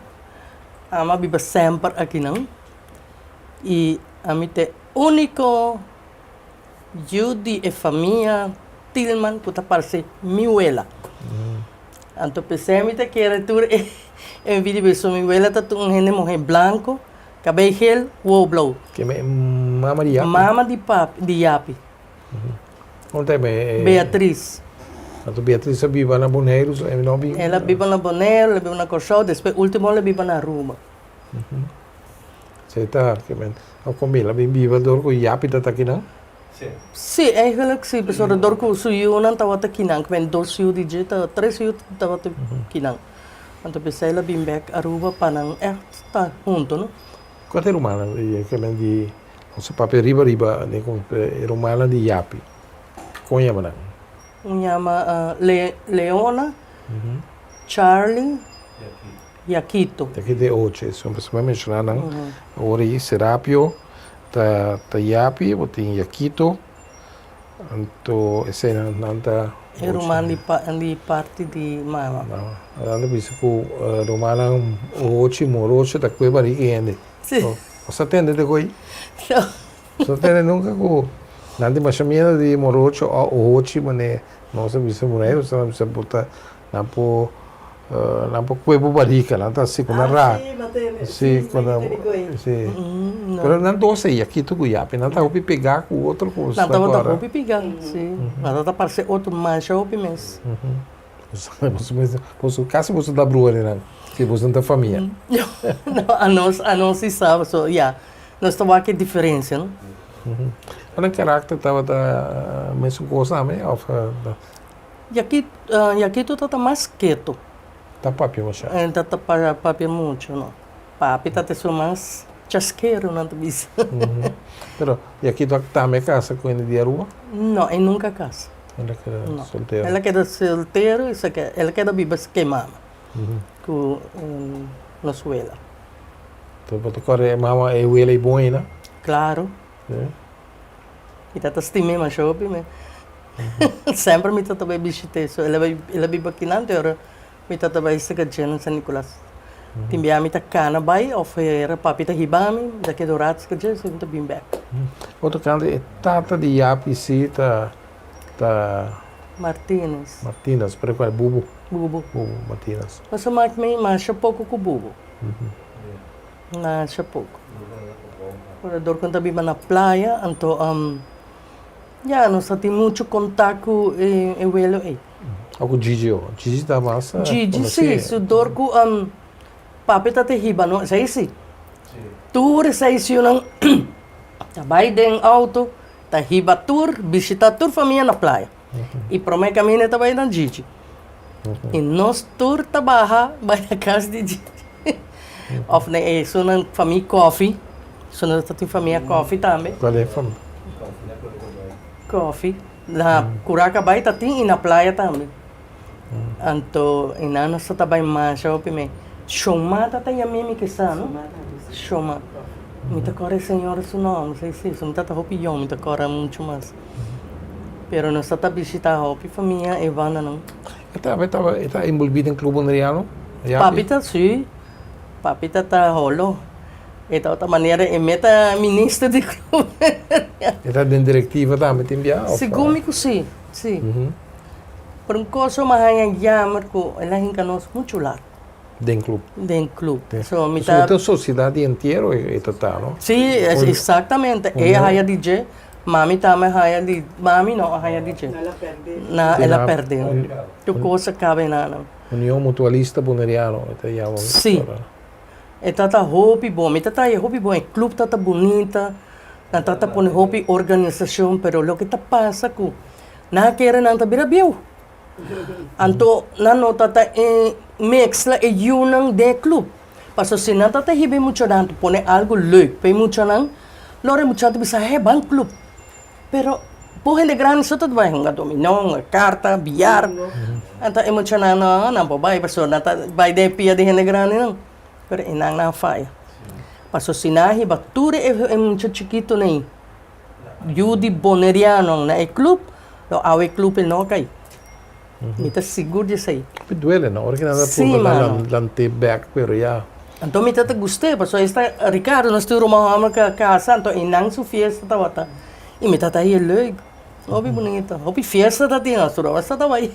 ama biba semper akinan i ami ta e úniko yu di e famia Tilman ku ta parse mi wela. Anto p'esei mi ta kere tur e envidia pasobra mi wela ta un hende muhé blanko, kabei gel, wowo blou. Keme e mama di Yapi? Mama di papi, di Yapi. Kon ta e? Beatriz. Anto Beatriz a biba na Boneiru, e no a biba? El a biba na Boneiru, el a biba na Kòrsou, despues último el a biba na Aruba. Esei ta kimen. A kon el a bin biba dor ku Yapi ta ta kinan? Sí, eigenlijk sí, pasobra dor ku su yunan tabata kinan, kimen dos yu di dje, tres yu tabata kinan. Anto p'esei el a bin bèk Aruba pa nan ègt ta huntu, no? Kuantu e rumannan di kimen di nos a papia riba riba den kon e rumannan di Yapi? Kon yama nan? Un yama Leona, Charlie, Yakito. Yakito e ocho, esun pasobra mi a menshoná nan awor ei, Serapio ta ta Yapi, bo tin Yakito, anto eseinan nan ta E ruman di pa di parti di mama. Mama. Nan ta bisa ku rumannan ochi morocho ta kue bariki hende. Si. Bo sa tende de koe? No. Bo sa tende nunka ku nan tin masha miedu di morocho o ochi manera nos a bisa por ahí, nos a bisa bo ta Nan por nan por kue bo barika, nan ta hasi ku nan ra. Si, ku nan, si. Pero nan dos ei, Yakito ku Yapi, nan ta hopi pegá ku otro ku Nan tabata hopi pegá, si. Nan tabata parse otro masha hopi mes. Boso, kasi boso ta brua di nan, si boso no ta famia. No, anos, anos si sa, so ya, nos ta wak e diferensia, no. Nan karakter tabata mesun kos tambe òf? Yakito ta ta mas keto. Ta papia masha. E ta ta papia mucho no. Papi ta ta esun mas chaskero nan ta bisa. Pero Yakito a tambe kasa ku hende di Aruba? No, e nunka kasa. El a keda soltero. El a keda soltero i el a keda biba ku e mama, ku nos wela. Enton bo ta kòrda e mama e wela i bon einan? Klaro. Mi tata stim'é masha hopi me. Semper mi tata bai bishit'é. So el a bai, el a biba akinan te ora mi tata bai saka dje na San Nicolas. Tin bia mi ta kana bai òf era papi ta hiba mi, mi ta keda un rato saka dje, so mi ta bin bèk. Otro kant e tata di Yapi si ta ta. Martinez. Martinez, pero kual Bubu? Bubu. Bubu Martinez. Pasobra mak mi masha poko ku Bubu. Masha poko. Ora dor ku nan ta biba na playa, anto ya nos ta tin muchu kontak ku e welo ei. O ku Gigi o? Gigi ta mas Gigi si, su dor ku papi ta te hiba no, esei si. Tur esei siunan ta bai den auto, ta hiba tur, bishita tur famia na playa. I prome kaminda e ta bai na Gigi. I nos tur ta baha bai na kas di Gigi. Of na e esunnan famia Koffie, esunnan ta tin famia Koffie tambe. Cual e famia? Koffie. Na Curaca bai ta tin i na playa tambe. Anto e nan nos ta bai masha hopi me. Shoma ta ta yam'é mi kisa no? Shoma. Mi ta kòrda e señora su nòmber, si si, mi ta ta hopi yòn mi ta kòrda muchu mas. Pero nos ta ta bishita hopi famia e bandanan. E ta e ta e ta envolví den Club Boneriano? Papi ta sí, papi ta ta holo. E tabata manera e meta minister di Club Boneriano. E ta den directiva tambe tin bia of? Segun mi ku sí, sí. Pero un kos mi a haña jammer ku el a hinka nos muchu lat. Den club. Den club. So mi ta. Ta un sociedad di entiero e ta ta, no? Sí, exactamente. E a haya di dje, mami tambe a haya di, mami no a haya di dje. El a perde. Na, el a perde. Tur cos a caba enanan. Union Mutualista Boneriano e ta yama. Sí. E ta ta hopi bon. Mi ta ta haya hopi bon. E club ta ta bunita. Nan ta ta pone hopi organisacion, pero loke ta pasa cu nan a kere nan ta bira bieu. Anto nan no ta ta e mezcla e yunan den e club. Pasobra si nan ta ta hiba e muchanan ta pone algo leuk pa e muchanan, lora e muchanan ta bisa he ban club. Pero bo hende grandi so ta bai hunga dominó, hunga carta, billar. Anto e muchanan no, nan por bai pasobra nan ta bai den e pia di hende grandinan. Pero e nan nan faya. Pasobra si nan a hiba tur e mucha chikitonan ei. Yu di Boneriano na e club, lo awe e club e no kai. Mi ta sigur di esei. Hopi duele no, ora ki nan ta purba nan lant'é bek pero ya. Anto mi ta ta gust'é pasobra esta Ricardo nos tur ruman hòmber ku a kasa anto einan su fiesta tabata i mi ta ta hei leuk hopi bunita hopi fiesta ta tin nos tur ora sa ta bai.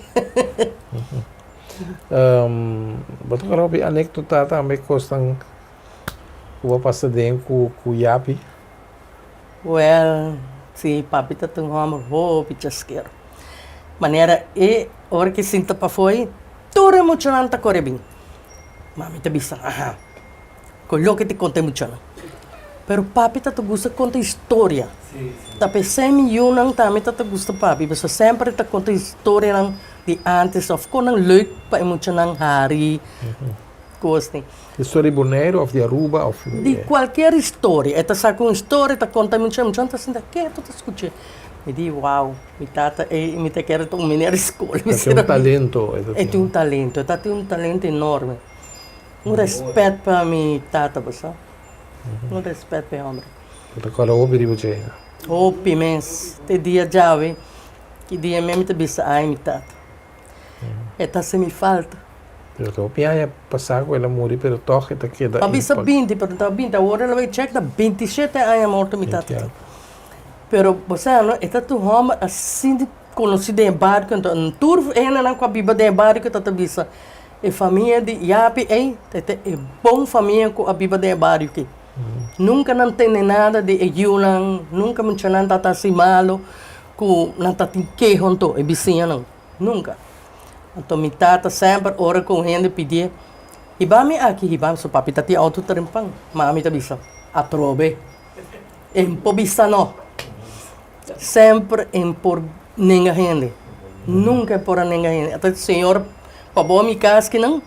Bo ta kòrda hopi anekdota tambe kosnan ku bo a pasa den ku Yapi? Wèl, si papi ta ta un hòmber hopi chaskero. Manera e ora ke sinta pafó ei, tur e muchanan ta kore bin. Mami ta bisa, Aha, ku loke ta konta e muchanan. Pero papi ta ta gusta konta historia. Ta p'esei mi yunan tambe ta ta gusta papi, pasobra semper e ta konta historianan di ántes òf konan leuk pa e muchanan hari, kos ni. Historia di Boneiru of di Aruba of. Di cualkier historia. E ta saca un historia, ta conta mi mucha, mucha ta sinta keto ta scucha. Mi di wow, mi tata ey mi ta kere ta un meneer di school. Ta tin un talento. E tin un talento, e ta tin un talento enorme. Un respet pa mi tata bo sa. Un respet pa e hombre. Bo ta corda hopi riba dje. Hopi mes. Te dia djawe, ki dia mes mi ta bisa ay mi tata. E ta haci mi falta. Pero ta hopi aña pasá ku el a muri pero tòg e ta keda Pa bisa binti pero ta binti awor el a bai chèk ta bintishete aña morto mi tata tin. Pero bo sa no e ta tur hòmber asin di konosí den e bario anto tur hendenan ku a biba den e bario ta ta bisa e famia di Yapi ei ta ta e bon famia ku a biba den e bario aki. Nunka nan tende nada di e yunan nunka muchanan ta ta hasi malo ku nan ta tin keho anto e bisiñanan. Nunka. Anto mi tata semper ora ku un hende pidié, Hiba mi aki, hiba mi. Su papi ta tin outo trempan. Mami ta bisa, Atrobe. E por bisa no. Semper e por nenga hende. Nunka e por a nenga hende. Ata señor pa bo mi kas kinan,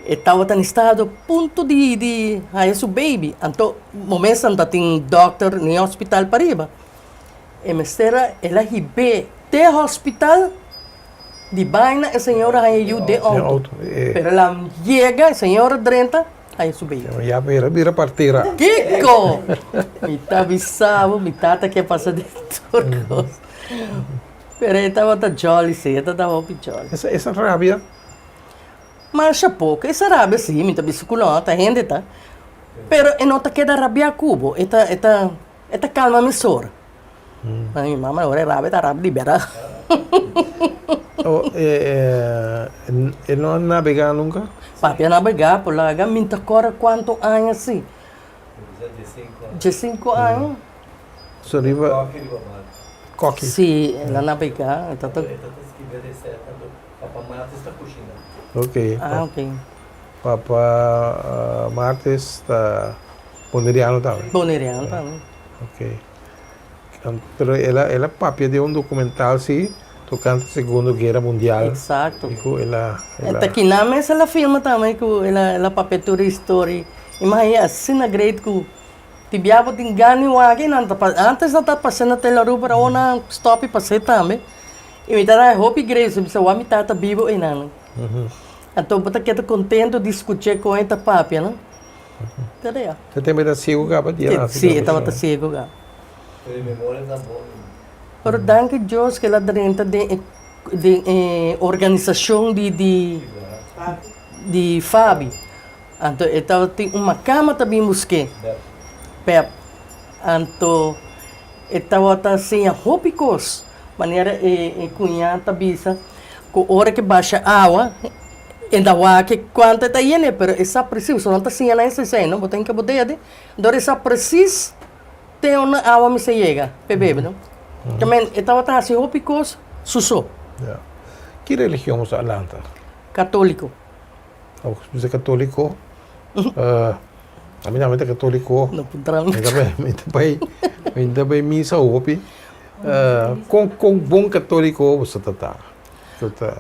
e tabata na estado punto di di haya su baby. Anto momento nan ta tin dòkter ni hospital pariba. E mester a el a hib'é te hospital di baina e señora haña yu den auto. Pero el a yega e señora drenta haña su baby. Ya bira bira partera. Kiko! Mi ta bisa bo mi tata ke pasa den tur kos. Pero e tabata jolly si, e tabata hopi jolly. Esa rabia? Masha poko. Esa rabia si, mi ta bisa ku no, ta hende ta. Pero e no ta keda rabia ku bo, e ta e ta. E ta calma mi sor. Ma mi mama ora e rabia ta rabia di bera. Oh, e no a nabega nunca? Papi a nabega por laga mi ta corda cuanto aña si. Diescinco aña. So riba Koki. Si, el a nabega. E ta ta. Papa Martes ta cushina. Ok. Ah, ok. Papa Martes ta Boneriano tambe. Boneriano tambe. Ok. Pero el a el a papia den un documental si tocante Segundo Guera Mundial. Exacto. Y cu el a el a. Ta kina mes el a filma tambe cu el a el a papia tur e historia. Imagina asina great cu ti bia bo tin gana di wak y nan ta antes nan ta pasa na Tele Aruba pero awor nan a stop y pas'e tambe. Y mi ta haña hopi great mi bisa wak mi tata bibo eynan. Anto bo ta keda contento di scuch'e con e ta papia no. E tempo e ta ciego caba di a Si, e tabata ciego caba. Pero e memoria ta bon. Pero danki Dios cu el a drenta den e den e organisacion di di di Fabi. Anto e tabatin un macama ta bin busque. Pep. Anto e tabata siña hopi cos. Manera e e cuña ta bisa cu ora ke basha awa e ta wak cuanto e ta yene pero e sa precies pasobra nan ta siña nan esei no bo tin ke bo dede dor e sa precies te unda awa mester yega pa e bebe no tamen e tabata haci hopi cos su so. Ya. Ki religion bo sa lanta? Catolico. Bo bisa catolico ami tambe ta catolico No puntra mi. Mi ta bai mi ta bai misa hopi Con con bon catolico boso ta ta?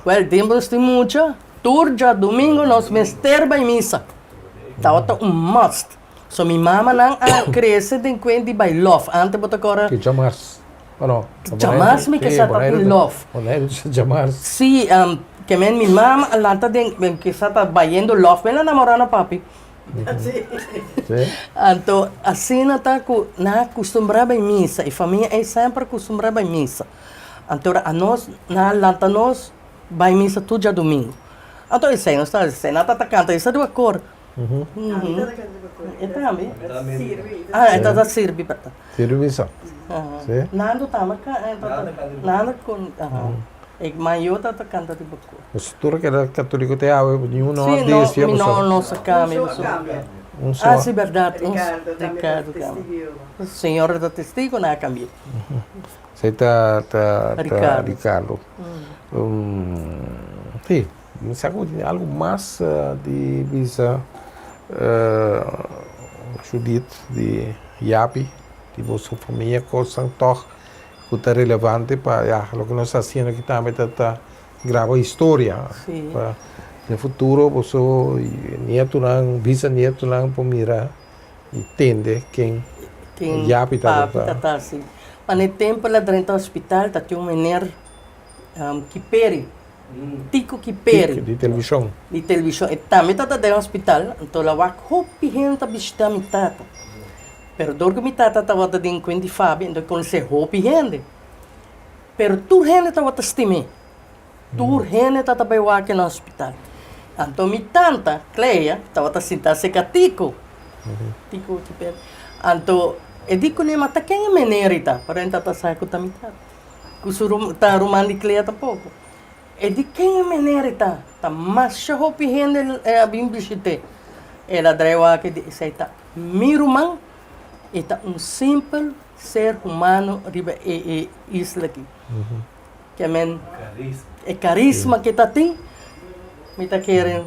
Wel den nos tin mucha, tur djadomingo nos mester bai misa. Tabata un must. So mi mamanan a crece den cuen di bai lof. Antes bo ta cora. Ki djamars? O no? Djamars mi ke sa ta tin lof. Boneiru ta djamars. Si, ke men mi mama a lanta den ke sa ta bayendo lof. Men a namora na papi. Anto asina ta ku nan a kustumbrá bai misa, e famia ei semper a kustumbrá bai misa. Anto ora anos, nan a lanta nos. Bai misa tur djadumingu. Anto esei nos ta hasi, esei nan ta ta kanta esei riba kor. E tambe. Ah, e ta ta sirbi pa ta. Sirbi misa. Si. Nando tambe Nando kon e mayo ta ta kanta riba kor. Nos tur a keda katoliko te awe, niun no a desvia Si, no, mi no no sa kambia. Un so. Ah, si bèrdat. Ricardo tambe. Señor ta testigo, nan a kambia. Esei ta ta Ricardo. Ricardo. Sí, mi sa ku tin algu mas di bisa Judith di Yapi, di boso famia, kosnan tòg ku ta relevante pa ya loke nos ta hasiendo aki tambe ta ta graba historia pa den futuro boso nietonan, bisanietonan por mira. I tende ken Ken Yapi papi tabata. ta ta si. Ma na e tempo el a drenta hospital ta tin un meneer Kiperi, Tico Kiperi. Tico, di televishon. Di televishon. E tambe tabata den hospital, anto el a wak hopi hende ta bishita mi tata. Pero dor ku mi tata tabata den Queen di Fabi, anto e konosé hopi hende. Pero tur hende tabata stim'é. Tur hende tabata bai wak na hospital. Anto mi tanta, Clea, tabata sinta serka Tico. Tico Chipet. Anto e di kuné, ma ta ken e meneer ei ta? Pero e tabata sa ku ta mi tata. Ku su ta ruman di Clea tampoco. E di ken e meneer ei ta? Ta masha hopi hende a bin bishit'é. El a drai wak e di, esei ta mi ruman, e ta un simpel ser humano riba e isla aki. Ke men e karisma ke ta tin mi ta kere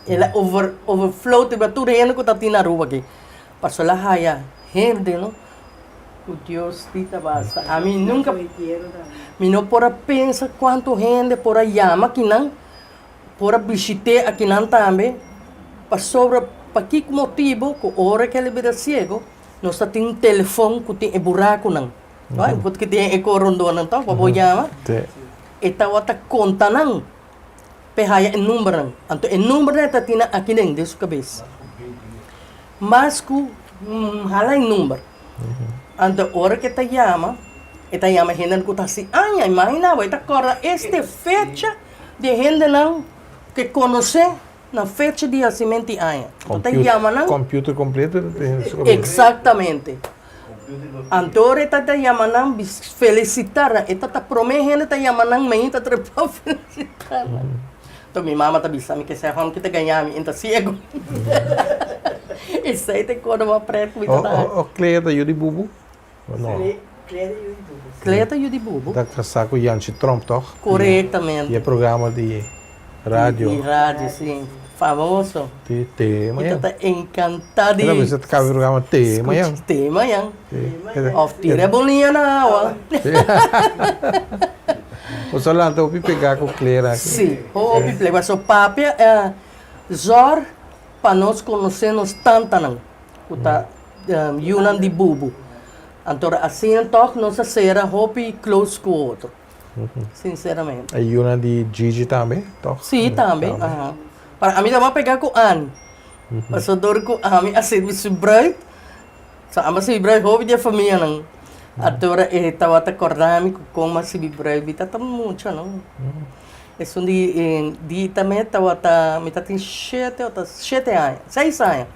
el a over overflow riba tur hende ku ta tin na Aruba aki. Pasobra el a haya hende no ku Dios di ta basta. Ami nunka mi no por a pensa kuantu hende por a yama akinan, por a bishit'é akinan tambe pasobra pakiko motibu ku ora ke el a bira siego nos ta tin un telefon ku tin e burakunan. No, e por tin e korondonan tòg pa bo yama. E tabata konta nan p'e haya e numbernan. Anto e numbernan e ta tin aki den den su kabes. Mas ku hala e number. Anto ora ku e ta yama, e ta yama hendenan ku ta hasi aña. Imagina bo, e ta kòrda este fecha di e hendenan ku e konosé na fecha di hasimentu di aña. Anto ta yama nan. Computer completo e ta tin den su kabes. Eksaktamente. Anto ora e ta ta yama nan bis felicita nan, e ta ta prome hende ta yama nan mainta trepa felicita nan. Anto mi mama ta bisa mi kesei hòmber ki ta gaña mi, e ta siego. Esei ta e kos mas pret ku mi ta da. O Clea ta yu di bubu? O no? Clea ta yu di bubu. Clea ta yu di bubu. Ta kasá ku Yanchi Tromp tòg? Korektamente. Di e programa di radio. Di radio, si. Famoso. Di te mañan. Mi ta ta encanta di. Kada bes ta cambia programa te mañan. Scucha te mañan. Of tira e bonia na awa. Boso lanta hopi pega cu Clera aki. Si, hopi plega. Paso papia zor pa nos conoce nos tantanan cu ta yunan di bubu. Anto asina toch nos a cera hopi close cu otro. Sinceramente. E yunan di Gigi tambe, toch? Sí, tambe. Aha. Pero ami tabata pega ku Annie. Pasobra dor ku ami a sirbi su bruid, so ami a sirbi bruid hopi di e famianan. Atora e tabata korda mi ku kon mi a sirbi bruid, mi tabata mucha no. Esun di di tambe tabata, mi tabatin shete o ta shete aña, seis aña.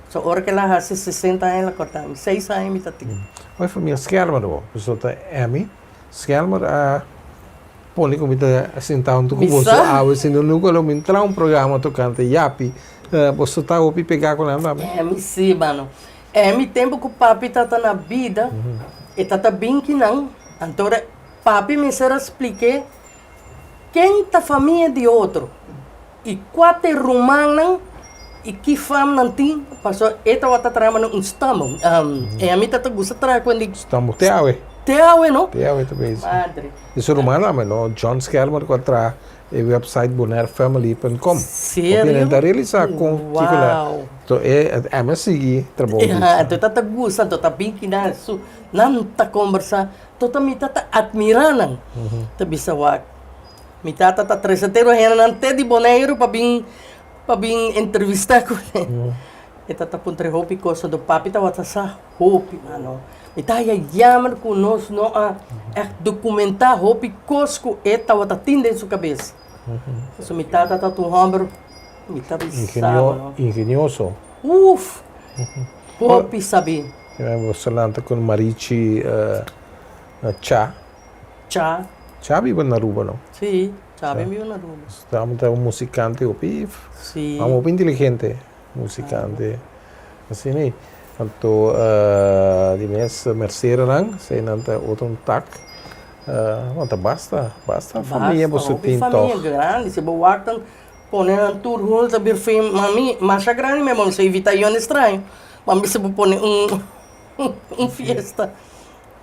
So ora ku el a hasi sesenta aña el a korda mi, seis aña mi tatin. Oi famia Schermer bo, pasobra ta Emmy. Schermer a pone ku mi ta sinta huntu ku boso awe, si no nunka lo mi traha un programa tokante yapi. Boso ta hopi pegá ku nan tambe? Emi si, mano. Emi tempu ku papi tata na bida, e tata bin ki nan, anto ora papi mester a splik'é ken ta famia di otro i kua ta e rumannan i ki fam nan tin, pasobra e tabata traha manera un stamboom. Emi tata gusta traha ku hende. Stamboom te awe. Te awe no. Te awe ta bezig. Madre. E su ruman tambe no, John Schermer ku a traha e website bonairefamily.com. Serio? Hopi hende ta realisa kon kiko la. Wow. So e emi a sigui trabou di. Anto e tata gusta, anto ta bin kina su nan ta kombersa, tot mi tata admira nan. Ta bisa wak mi tata ta trese te hendenan te di Boneiru pa bin pa bin entrevista ku ne. E tata puntra hopi kos, anto papi tabata sa hopi mano. Mi ta haya jammer ku nos no a ègt dokumentá hopi kos ku e tabata tin den su kabes. Pasobra mi tata tabata un hòmber, mi ta bisa bo no. Ingenioso. Uf! Hopi sabí. Boso lanta ku Marichi Cha. Cha. Cha biba na Aruba no? Sí, Cha biba na Aruba. Tabata un musikante hopi, hopi inteligente. Musikante asina ei. Anto di mes merceronan, eseinan ta otro un tak. Bo ta basta, basta famia boso tin Basta, hopi famia grandi. Si bo wak nan pone nan tur hunto ta bir fin. Mami, masha grandi mi bo mester invita yon estraño. Bo mester bo pone un un fiesta.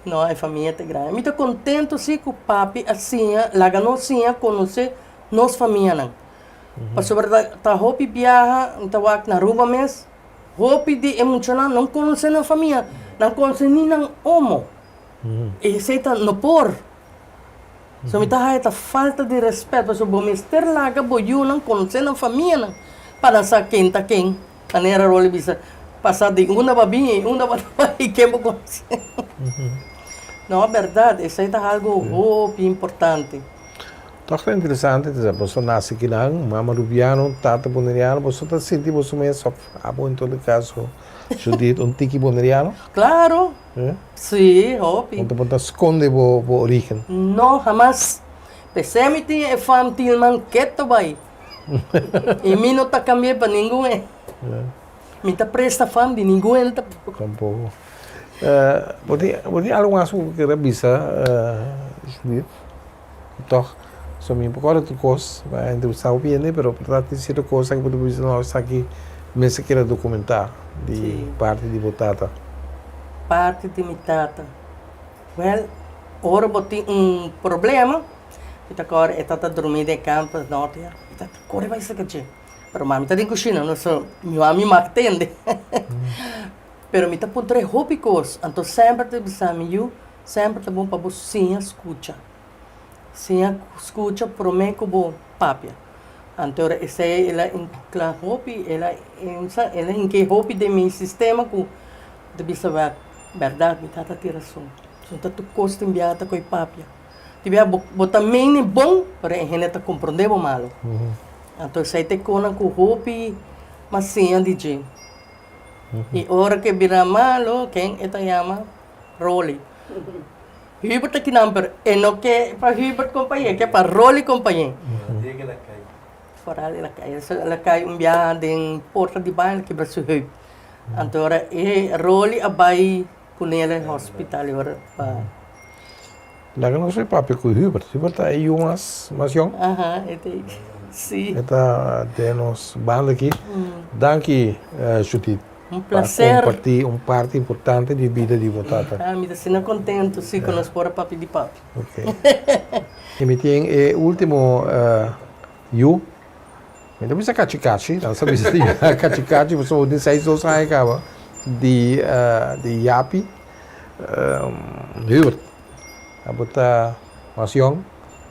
No, e famia ta grandi. Mi ta contento si cu papi a siña, laga nos siña conoce nos famianan. Pasobra ta ta hopi biaha mi ta wak na Aruba mes, hopi di e muchanan no konosé nan famia, nan konosé ni nan omo. I esei ta no por. So mi ta haya ta falta di rèspèt pasobra bo mester laga bo yunan konosé nan famianan pa nan sa ken ta ken. Manera Rolly bisa, pasa di unda bo a bin i unda bo ta bai i ken bo konosé. No, bèrdat, esei ta algu hopi importante. Tòg ta interesante ta sa boso nase kinan, mama rubiano, tata boneriano, boso ta sinti boso mes òf abo en todo kaso Judith un tiki boneriano? Claro! Sí, hopi. Bo ta por ta skonde bo bo origen? No, hamas. P'esei mi tin e fam Tilman keto bai. I mi no ta kambi'é pa ningun e. Mi ta presta fam di ningun hende tampoco. Tampoco. Bo tin bo tin algu mas ku bo kere bisa Judith? Tòg, so mi por kòrda tur kos, mi a entrevistá hopi hende, pero por ta tin sierto kos ku bo ta bisa no esaki mester keda dokumentá di parti di bo tata. Parti di mi tata? Wèl, ora bo tin un problema, mi ta kòrda e tata drumí den e kamper nòrte ya, mi ta kore bai saka dje. Pero mami ta den kushina, no so mi mami mak tende. Pero mi ta puntra e hopi kos, anto semper ta bisa mi yu, Semper ta bon pa bo siña skucha. Siña skucha promé ku bo papia. Anto ora esei el a inkla hopi, el a el a hink'é hopi den mi sistema ku ta bisa wèk, bèrdat mi tata tin rason. So ta tur kos tin biaha ta ko'i papia. Tin biaha bo bo ta meni bon, pero e hende ta komprondé bo malu. Anto esei ta e konan ku hopi mas siña di dje. I ora ku e bira malu, ken e ta yama? Rolly. Hubert ta kinan pero e no ke pa Hubert compañe, e ke pa Rolly compañe. Foral el a kai. El a kai un biaha den porta di baño, el a kibra su heup. Anto ora e Rolly a bai cune el hospital e ora pa. Laga nos e papia cu Hubert. Hubert ta e yu mas mas yong. Aha, e ta e. Si. E ta den nos banda aki. Danki Judith. Un placer. Pa comparti un parti importante di bida di bo tata. Ah, mi ta asina contento si cu nos por a papia di papi. Ok. Y mi tin e ultimo yu. Mi ta bisa cachi cachi, nan sa bisa di cachi cachi pasobra bo tin seis dos aña caba di di yapi. Hubert, abo ta mas yong,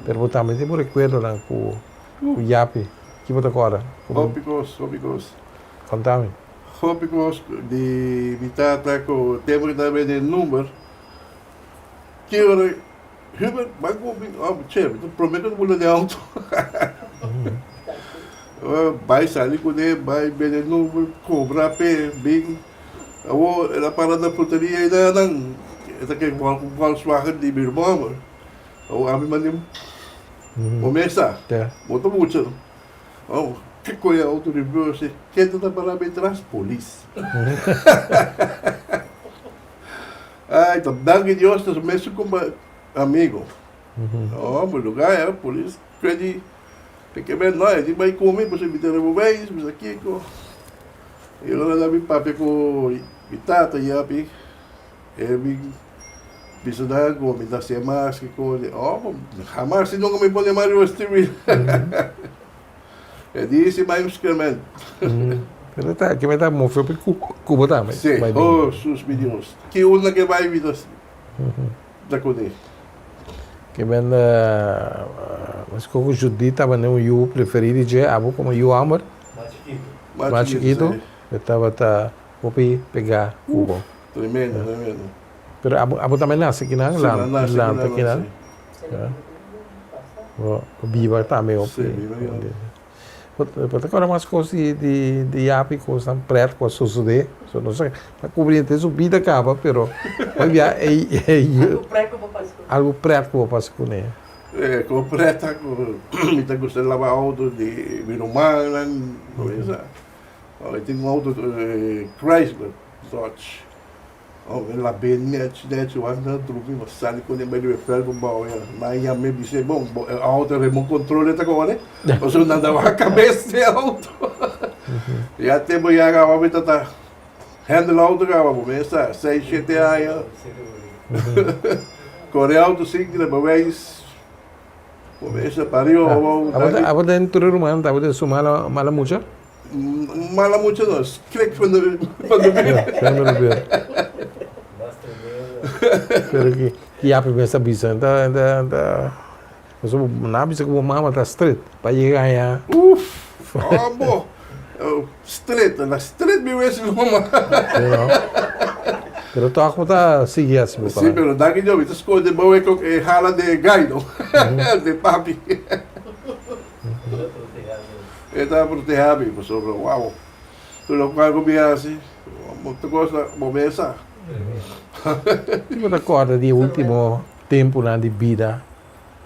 pero bo tambe tin bo recuerdonan cu yapi. Ki bo ta corda? Hopi cos, hopi cos. Konta mi. Hopi kos di mi tata ku tempu ku ta bende number ki ora Hubert ban ku mi oh che mi ta prome ku ta bula den auto bai sali kuné bai bende number kumpra p'e bin awor el a para na fruteria ei nan e ta ke Volkswagen di mi ruman awor ami manda bo mesa bo ta mucha. Oh, kiko e auto reverse? Ken ta pará mi tras? Polis. Ay, ta danki Dios ta su mesun como amigo. Oh, mi lugar era polis. Credi, te ke ben no, e di bai ku mi, pasobra mi ta removeis, mi sa kiko. E ora nan mi papia ku mi tata yapi, e mi bisa nan ku mi ta hasié mas kiko. Oh, hamas si nunka mi pone man riba steering wheel. E di si bai un skrement. Pero ta ke ta move hopi ku bo tambe. Si, oh sus mi Dios. Ki unda ke bai mi ta ta kuné. Ke men meskos ku Judith tabata un yu preferí di dje, abo komo yu hòmber mas chikitu e tabata hopi pegá ku bo. Tremendo, tremendo. Pero abo abo tambe nase kinan? Sí, mi a nase Lanta kinan, kinan? sí. Bo biba tambe hopi. Sí, biba kinan. Bo ta kòrda mas kos di di di yapi kosnan prèt ku a sosodé? So nos a ta kubri henter su bida kaba pero hoy bia ei ei Algu prèt ku bo pasa kuné. Algu prèt ku bo pasa kuné. E ku prèt ta ku mi ta gusta laba outo di mi rumannan bo bisa. Mi tin un outo Chrysler Dodge. Oh, mi lab'é nèchi nèchi, wak na drumi, mi a sali kuné bai riba e vèlt pa bou ya. Nan a yam'é bis'é, bon, bo e outo remote control e ta kore, pasobra nan ta wak kabes di e outo. Ya tempu ya kaba mi ta ta handle outo kaba, bo mes sa, seis, shete aña. Kore outo sin rijbewijs, bo mes sa, pariba abou. Abo den tur e rumannan tabata su mala mala mucha? Mala mucha no, skrik van de van de buurt. Van de buurt. Pero ki ki yapi mes ta bisa ta ta ta pasobra nan a bisa ku bo mama ta stret pa yega aña. Uf, abo stret, la stret mi wes mi mama. Pero tòg bo ta sigui hasi bo Sí, pero danki Dios mi ta skonde bo e e hala de gai no, de papi. E ta proteha mi pasobra wow tur lokual ku mi hasi ta kosa bo mes sa. Ki bo ta kòrda di e último tempunan di bida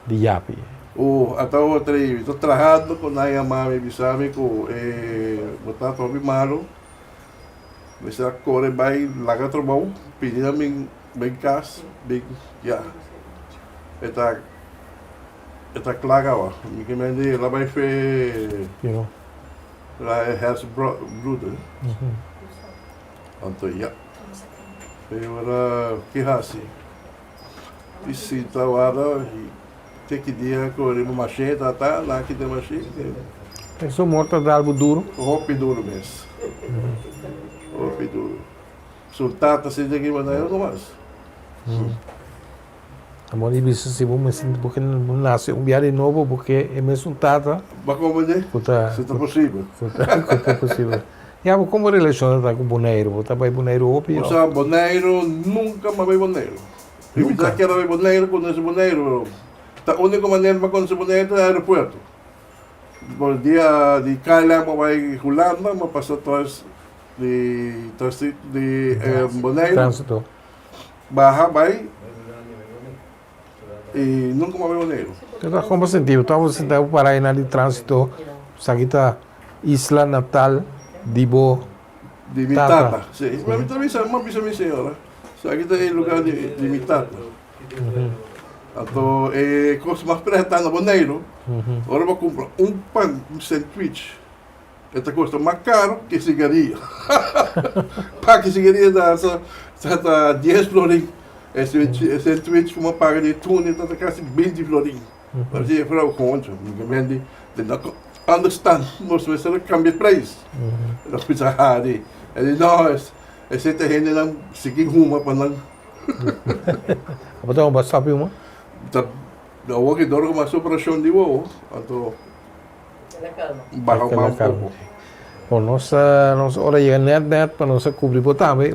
di Yapi? Oh, ata otro ei mi ta trahando ku nan yama mi bisa mi ku e bo tata hopi malu mester a kore bai laga trabou pidi nan bin bin kas bin ya e ta E ta kla kaba. Mi ke men di el a bai fe la e hersenbloeding. Anto ya. E ora ki hasi? Di sinta warda i te ki dia ku riba mashin ta ta nan kita e mashin. Eso mor ta dal bo duro? Hopi duro mes. Hopi duro. Su tata sinti aki manera nomas. Amor di bisa si bo mester bo ke nase un bia di nobo bo ke e mesun tata. Bo comprende? Ku ta. Si ta posibel. Ku ta posibel. Ya bo komo relashon ta ku Boneiru? Bo ta bai Boneiru hopi of? Osa Boneiru nunka mi a bai Boneiru. Mi ta kere bai Boneiru konosi Boneiru pero ta uniko manera pa konosi Boneiru ta aeropuerto. Por dia di KLM a bai Hulanda mi a pasa tras di transit di Boneiru. Transito. Baha bai y nunca mas bai Boneiru. Pero ta como sinti? Bo tabata sinta bo para einan di transito, esaki ta isla natal di bo Di mi tata, si. Ma mi ta bisa, mi a bisa mi señora, esaki ta e lugar di mi tata. Anto e cos mas preta ta na Boneiru, ora bo cumpra un pan, un sandwich, E ta kosta mas karo ke sigaria. Paki sigaria ta ta ta dies florin. E sandwich ku bo paga di tuna ta ta kasi binti florin. Bo di e frou koncho mi ke mendi de no understand nos mester a kambia preis. Nos bisa hari. E di no esei ta hendenan sigui huma pa nan. Abo ta huma stòp huma? Ta awor ki dor ku mas operashon di wowo anto. Baha un poco. Bon, nos nos ora yega net net pa nos a cubri bo tambe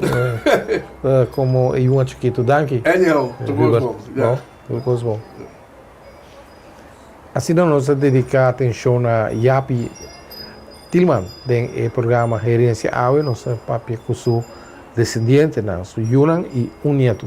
como e yunga chikito. Danki. Anyhow, tur cos bon. Ja. Tur cos bon. Asina nos a dedica atencion na Yapi Tilman den e programa Herencia Awe. Nos a papia cu su descendientenan, su yunan y un nieto.